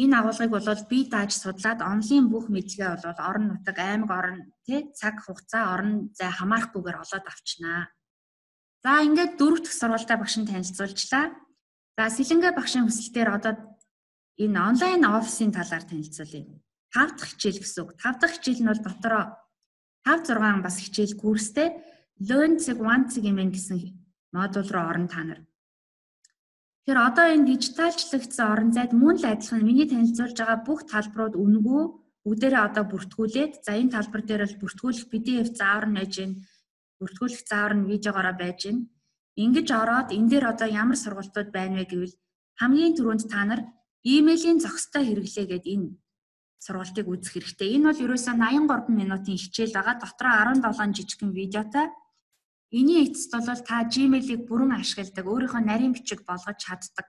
энэ агуулгыг бол би дааж судлаад онлын бүх мэдлэгээ бол орон нутаг, аймаг орон тий цаг хугацаа, орон зай хамаарахгүйгээр олоод авчнаа. За ингээд дөрөв дэх сургуультай багш нь танилцуулжлаа. За Сэлэнгэ багшийн хүсэлтээр одоо энэ онлайн офисын талаар танилцуулъя. 5 дахь хичээл гэсэн үг. 5 дахь хичээл нь бол дотороо 5 6 бас хичээл курстэй Learn цэг 1 цэг юм гэсэн модуль руу орно та нар. Тэгэхээр одоо энэ дижиталчлагдсан орон зайд мөн л адилхан миний танилцуулж байгаа бүх талбарууд үнэгүй бүгдээрээ одоо бүртгүүлээд за энэ талбар дээр бол бүртгүүлэх PDF заавар нь байж гин, бүртгүүлэх заавар нь видеогоороо байж гин. Ингэж ороод энэ дээр одоо ямар сургалтууд байна вэ гэвэл хамгийн түрүүнд та нар имэйлийн зохистой хэрэглээ гээд энэ сургалтыг үзэх хэрэгтэй. Энэ бол ерөөсөө 83 минутын хичээл байгаа. Дотроо 17 жижигхэн видеотой. Энийн эцэст бол та Gmail-ийг бүрэн ашигладаг, өөрийнхөө нарийн бичиг болгож чаддаг.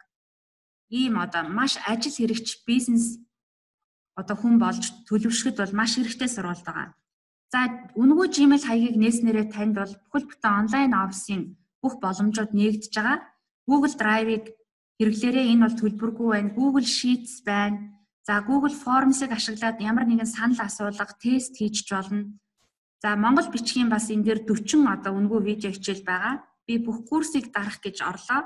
Ийм одоо маш ажил хэрэгч бизнес одоо хүн болж төлөвшөхөд бол маш хэрэгтэй сургалт байгаа. За үнэгүй Gmail хаягийг нээснээрээ танд бол бүхэл бүтэн онлайн офисын бүх боломжууд нээгдэж байгаа. Google Drive-ыг хэрэглээрээ энэ бол төлбөргүй байна. Google Sheets байна. За Google Forms-ыг ашиглаад ямар нэгэн санал асуулга, тест хийж болно. За Монгол бичгийн бас энэ дээр 40 одоо үнэгүй видео хичээл байгаа. Би бүх курсыг дарах гэж орлоо.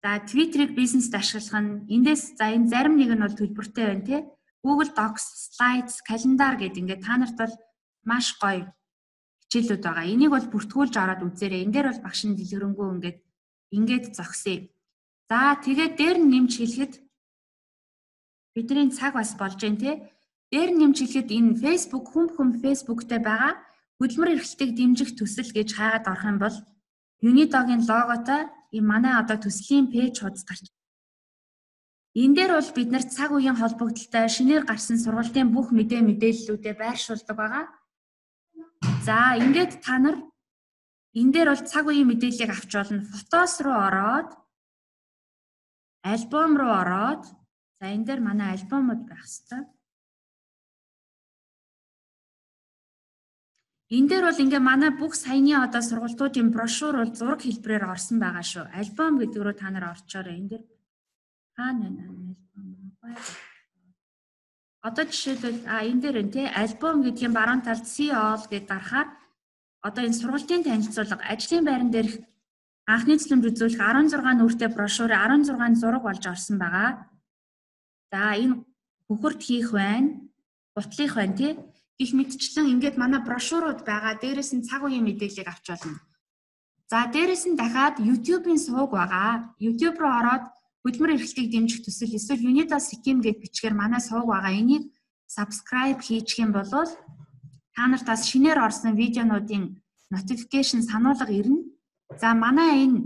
За Twitter-ыг бизнест ашиглах нь эндээс за энэ зарим нэг нь бол төлбөртэй байна тий. Google Docs, Slides, календар гэдэг ингээд та нарт бол маш гоё хичээлүүд байгаа. Энийг бол бүртгүүлж ороод үзээрэй. Энэ дээр бол багш нь дэлгэрэнгүй ингээд зогсъё. За тэгээд дээр нь нэмж хэлэхэд бидний цаг бас болж байна тий. Дээр нь нэмж хэлэхэд энэ Facebook хүн Facebook-тэй байгаа хөдөлмөр эрхлэлтийг дэмжих төсөл гэж хайгаад орох юм бол Unido-гийн логотой ийм манай одоо төслийн пэйж хуудас гарч. Энэ дээр бол бид нар цаг үеийн холбогдлолтой шинээр гарсан сургалтын бүх мэдээллүүдээ байршуулдаг байгаа. За ингээд та нар энэ дээр бол цаг үеийн мэдээллийг авч болно. Фотос руу ороод альбом руу ороод за энэ дээр манай альбомуд байх хэвээр. Энэ дээр бол ингээ манай бүх саяны одоо сургалтуудын брошюр бол зураг хэлбэрээр орсон байгаа шүү. Альбом гэдэг рүү та нар орчоорой. Энэ дээр хаана байна альбом? Одоо жишээлбэл энэ дээр энэ тий альбом гэдгийн баруун талд See all гэдээ дарахаар одоо энэ сургалтын танилцуулга ажлын байран дээрх анхны цэцлэмж үзүүлэх 16 нүүртэй брошюр 16 зураг болж орсон байгаа. За энэ бөхөрт хийх байна, гутлих байна тий. Гэх мэтчлэн ингээд манай брошюрууд байгаа. Дээрээс нь цаг үеийн мэдээллийг авч болно. За дээрээс нь дахиад YouTube-ийн сувг байгаа. YouTube руу ороод хөдөлмөр эрхлэлтийг дэмжих төсөл эсвэл Unido Sikkim гэж бичгээр манай сувг байгаа. Энийг subscribe хийчих юм бол та нарт бас шинээр орсон видеонуудын notification сануулга ирнэ. За манай энэ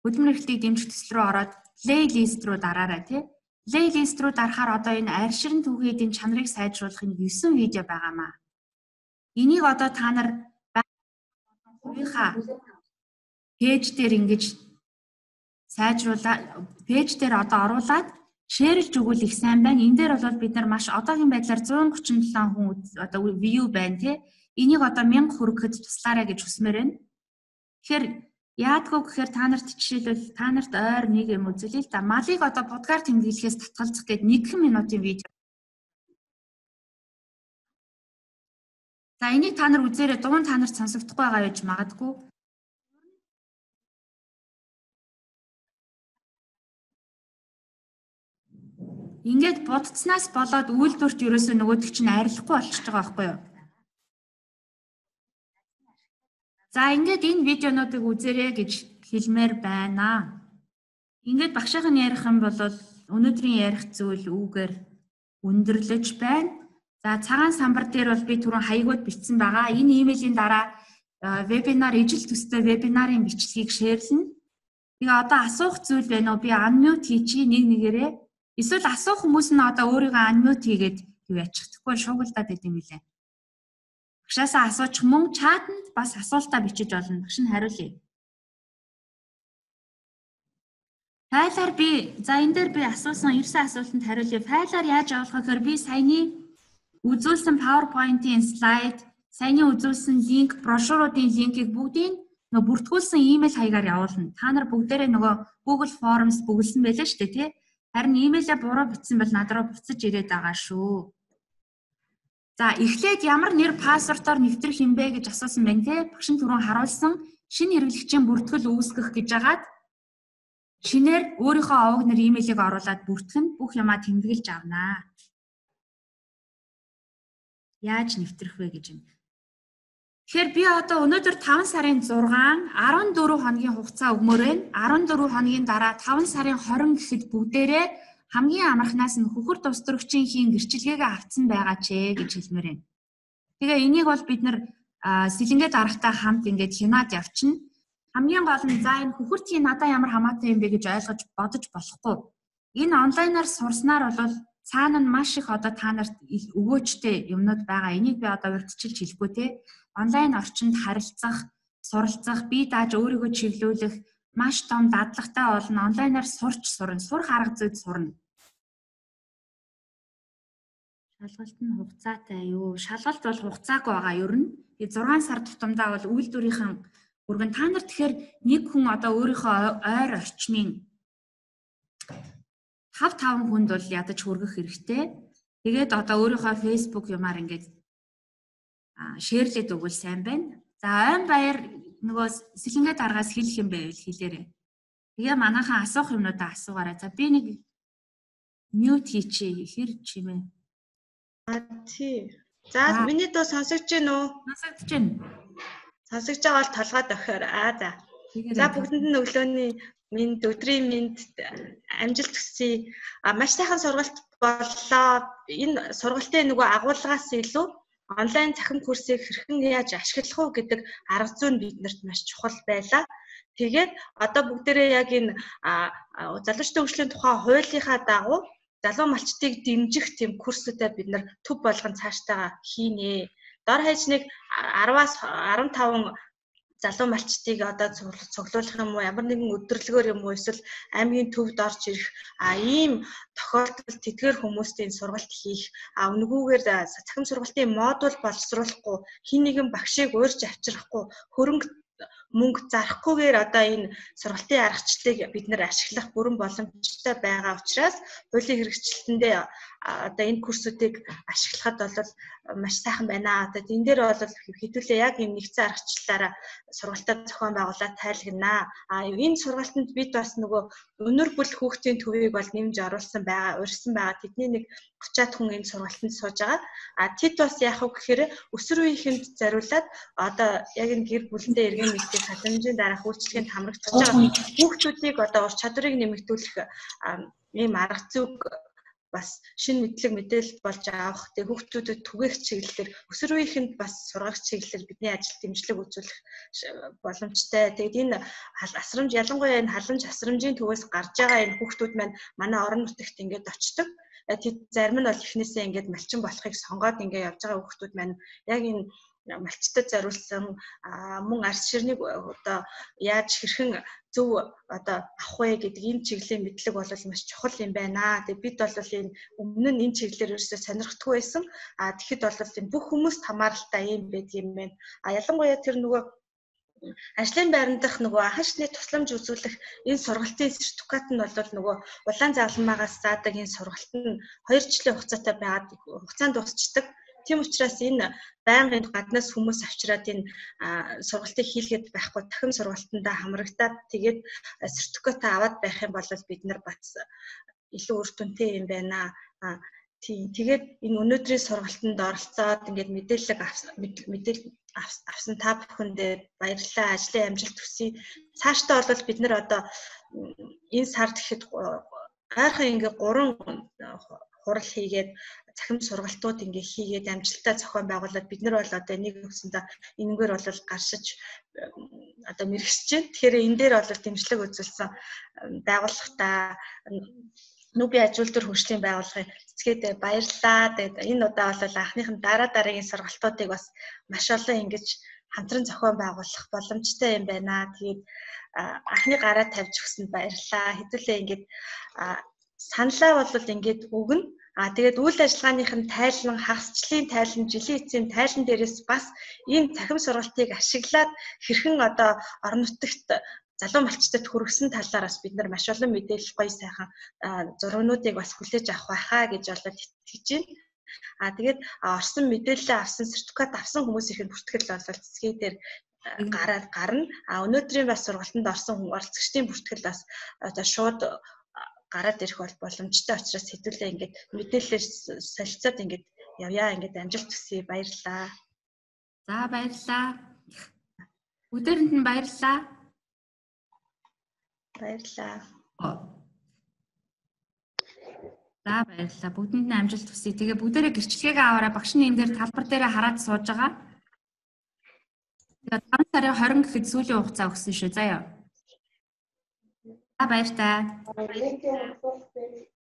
хөдөлмөр эрхлэлтийг дэмжих төсөл рүү ороод playlist руу дараарай тий. Playlist руу дарахаар одоо энэ арширн түүхийдийн чанарыг сайжруулах энэ 9 видео байгаамаа. Энийг одоо та нар хувийнхаа пэйж дээр ингэж сайжруулаа, пэйж дээр одоо оруулаад шеэрлж өгвөл их сайн байна. Энэ дээр бол бид нар маш одоогийн байдлаар 137 хүн одоо view байна тий. Энийг одоо 1000 хүрэхэд туслаарай гэж хүсмээр байна. Тэгэхээр яадгүй гэхээр та нарт жишээлбэл та нарт ойр нэг юм үзүүлээ л да. Малыг одоо будгаар тэмдэглэхээс татгалзах гээд 1 минутын видео. За энийг та нар үзээрэй. Дуун та нарт сонсогдохгүй байгаа гэж магадгүй. Ингээд будцнаас болоод үйлдвэрт ерөөсөө нөгөөдөг чинь арилахгүй болчихж байгаа байхгүй юу? За ингээд энэ видеонуудыг үзээрэй гэж хэлмээр байна. Ингээд багшийнх нь ярих юм бол өнөөдрийн ярих зүйл үүгээр өндөрлөж байна. За цагаан самбар дээр бол би түрүүн хаягууд бичсэн байгаа. Энэ имэйлийн дараа вебинар ижил төстэй вебинарын бичлэгийг шеэрлэнэ. Тэгээ одоо асуух зүйл байна уу? Би unmute хийчихье нэг нэгээрээ. Эсвэл асуух хүмүүс нь одоо өөрийгөө unmute хийгээд юу яачих. Тэгэхгүй шуугилдаад байт юм билээ. Багшаасаа асуучих мөн чатанд бас асуултаа бичиж болно. Багш нь хариулъя. Файлаар би за энэ дээр би асуусан 9 асуултанд хариулъя. Файлаар яаж явуулах вэ гэхээр би саяны үзүүлсэн PowerPoint-ийн слайд, саяны үзүүлсэн линк, брошюруудын линкийг бүгдийг нөгөө бүртгүүлсэн имэйл хаягаар явуулна. Та нар бүгдээрээ нөгөө Google Forms бөглөсөн байлаа шүү дээ, тий? Харин имэйлээ буруу бичсэн бол над руу буцаж ирээд байгаа шүү. За эхлээд ямар нэр пассвортоор нэвтрэх юм бэ гэж асуусан байна те. Багш нь түрүүн харуулсан шинэ хэрэглэгчийн бүртгэл үүсгэх гэж агаад шинээр өөрийнхөө овог нэр имэйлийг оруулаад бүртгэх нь бүх юмаа тэмдэглэж авнаа. Яаж нэвтрэх вэ гэж юм. Тэгэхээр би одоо өнөөдөр 5 сарын 6 14 хоногийн хугацаа өгмөр байна. 14 хоногийн дараа 5 сарын 20 гэхэд бүгдээрээ хамгийн амархнаас нь хөхөр тус төрөгчийн хийн гэрчилгээгээ авцсан байгаа ч гэж хэлмээр байна. Тэгээ энийг бол бид нар сэлэнгээ дарахтаа хамт ингээд хянаад явчихна. Хамгийн гол нь за энэ хөхөртгийн надаа ямар хамаатай юм бэ гэж ойлгож бодож болохгүй. Энэ онлайнаар сурснаар бол цаана нь маш их одоо та нарт өгөөжтэй юмнууд байгаа. Энийг би одоо урьдчилж хэлэхгүй те. Онлайн орчинд харилцах, суралцах, бие дааж өөрийгөө чиглүүлэх маш том дадлагатай болно. Онлайнаар сурч сурна, сурах арга зүйд сурна. Шалгалт нь хугацаатай юу? Шалгалт бол хугацаагүй байгаа ер нь. 6 сар тутамдаа бол үйлдвэрийнхэн бүргэн та нар тэгэхээр нэг хүн одоо өөрийнхөө ойр орчмын 5 хүнд бол ядаж хүргэх хэрэгтэй. Тэгээд одоо өөрийнхөө Facebook юмар ингээд шеэрлээд өгвөл сайн байна. За ойн баяр нөгөө сэлэнгээ даргаас хэлэх юм байвал хэлээрэй. Тэгээ манайхан асуух юмнуудаа асуугаарай. За би нэг mute хийчихье. Хэр чимээ. А тий. За миний дуу сонсогдож байна уу? Сонсогдож байна. Сонсогдож байгаа бол толгой дохиор. Аа за. За бүгдэнд нь өглөөний минь, өдрийн минь, амжилт хүсье. А маш сайхан сургалт боллоо. Энэ сургалтын нөгөө агуулгаас илүү онлайн цахим курсыг хэрхэн яаж ашиглах уу гэдэг арга зүй нь биднэрт маш чухал байлаа. Тэгээд одоо бүгдээрээ яг энэ залуучдын хөгжлийн тухай хуулийнхаа дагуу залуу малчдыг дэмжих тийм курсуудаа бид нар төв болгон цааштайгаа хийнэ. Дор хаяж нэг 10-аас 15 залуу малчдыг одоо цуглуулах юм уу, ямар нэгэн өдөрлөгөөр юм уу, эсвэл аймгийн төвд орж ирэх ийм тохиолдолд тэдгээр хүмүүст энэ сургалт хийх, үнэгүйгээр цахим сургалтын модуль боловсруулахгүй, хин нэгэн багшийг уурж авчрахгүй, хөрөнгө мөнгө зарахгүйгээр одоо энэ сургалтын аргачлалыг бид нэр ашиглах бүрэн боломжтой байгаа учраас хуулийн хэрэгжилтэндээ одоо энэ курсуудыг ашиглахад бол маш сайхан байна. Одоо энэ дээр бол хэдүүлээ яг энэ нэгдсэн аргачлалаараа сургалтаа зохион байгуулаад тайлгнаа. А энэ сургалтанд бид бас нөгөө өнөр бүл хүүхдийн төвийг бол нэмж оруулсан байгаа, урьсан байгаа. Тэдний нэг 30-аад хүн энэ сургалтанд сууж байгаа. А тэд бас яах вэ гэхээр өсвөр үеийнхэнд зориулаад одоо яг энэ гэр бүлдээ иргэн мэдээ халамжийн дараах үйлчлэгэнд хамрагдаж байгаа хүүхдүүдийг одоо ур чадварыг нэмэгдүүлэх ийм арга зүйг бас шинэ мэдлэг мэдээлэл болж авах, тэг хүүхдүүдэд түгээх чиглэлээр өсвөр үеийнхэнд бас сургах чиглэлээр бидний ажил дэмжлэг үзүүлэх боломжтой. Тэгээд энэ асрамж ялангуяа энэ халамж асрамжийн төвөөс гарч байгаа энэ хүүхдүүд маань манай орон нутагт ингээд очдог. Тэд зарим нь бол эхнээсээ ингээд малчин болохыг сонгоод ингээд явж байгаа хүүхдүүд маань яг энэ малчтад зориулсан мөн арс ширнийг одоо яаж хэрхэн зөв одоо авах вэ гэдэг энэ чиглэлийн мэдлэг бол маш чухал юм байна. Тэгээ бид бол энэ өмнө нь энэ чиглэлээр ерөөсөө сонирхдаггүй байсан. А тэгэхэд бол энэ бүх хүмүүст хамааралтай юм байдаг юм байна. А ялангуяа тэр нөгөө ажлын байран дах нөгөө анхан шатны тусламж үзүүлэх энэ сургалтын сертификат нь бол нөгөө улаан загалмаагаас заадаг энэ сургалт нь 2 жилийн хугацаатай байгаад хугацаанд дуусчдаг. Тийм учраас энэ байнгын гаднаас хүмүүс авчираад энэ сургалтыг хийлгээд байхгүй дахин сургалтандаа хамрагдаад тэгээд сертификат аваад байх юм бол бид нар бас илүү үр дүнтэй юм байна. Тийм. Тэгээд энэ өнөөдрийн сургалтанд оролцоод ингээд мэдээлэл мэдээлэл авсан та бүхэндээ баярлалаа. Ажлын амжилт хүсье. Цаашдаа бол бид нар одоо энэ сард гэхэд гайхан ингээд 3 хурал хийгээд цахим сургалтууд ингээ хийгээд амжилттай зохион байгуулад бид нар бол одоо нэг өсөндөө энэнгээр бол гаршиж одоо мэрэгсэж байна. Тэгэхээр энэ дээр бол дэмжлэг үзүүлсэн байгууллагатаа Нүбийн ажил төр хөгжлийн байгууллагын цэцгээд баярлалаа. Тэгээд энэ удаа бол анхных нь дараа дараагийн сургалтуудыг бас маш олон ингэж хамтран зохион байгуулах боломжтой юм байна. Тэгээд анхны гараа тавьж өгсөнд баярлалаа. Хэдүүлээ ингээд саналаа бол ингээд өгнө. А тэгээд үйл ажиллагааных нь тайлан, хагасчлалын тайлан, жилийн эцсийн тайлан дээрээс бас энэ цахим сургалтыг ашиглаад хэрхэн одоо орон нутагт залуу малчтад хүргэсэн талаар бас бид нар маш олон мэдээлэл гоё сайхан зургнуудыг бас хүлээж авах байхаа гэж болоод итгэж байна. А тэгээд орсон мэдээлэлээ авсан, сертификат авсан хүмүүсийн бүртгэл бол цэцгий дээр гараад гарна. А өнөөдрийн бас сургалтанд орсон оролцогчдын бүртгэл бас одоо шууд гараад ирэх бол боломжтой учраас хэдүүлээ ингээд мэдээлэлээр солилцоод ингээд явъя, ингээд амжилт хүсье. Баярлалаа. За баярлалаа. Бүгдээрэнд нь баярлалаа. Баярлалаа. За баярлалаа. Бүгдэнд нь амжилт хүсье. Тэгээ бүгдээрээ гэрчлэгээгээ аваарай. Багш нь энэ дээр талбар дээрээ хараад сууж байгаа. Тэгээ 5 сарын 20 гэхэд сүүлийн хугацаа өгсөн шүү. Заяа. За баяртай. Баярлалаа.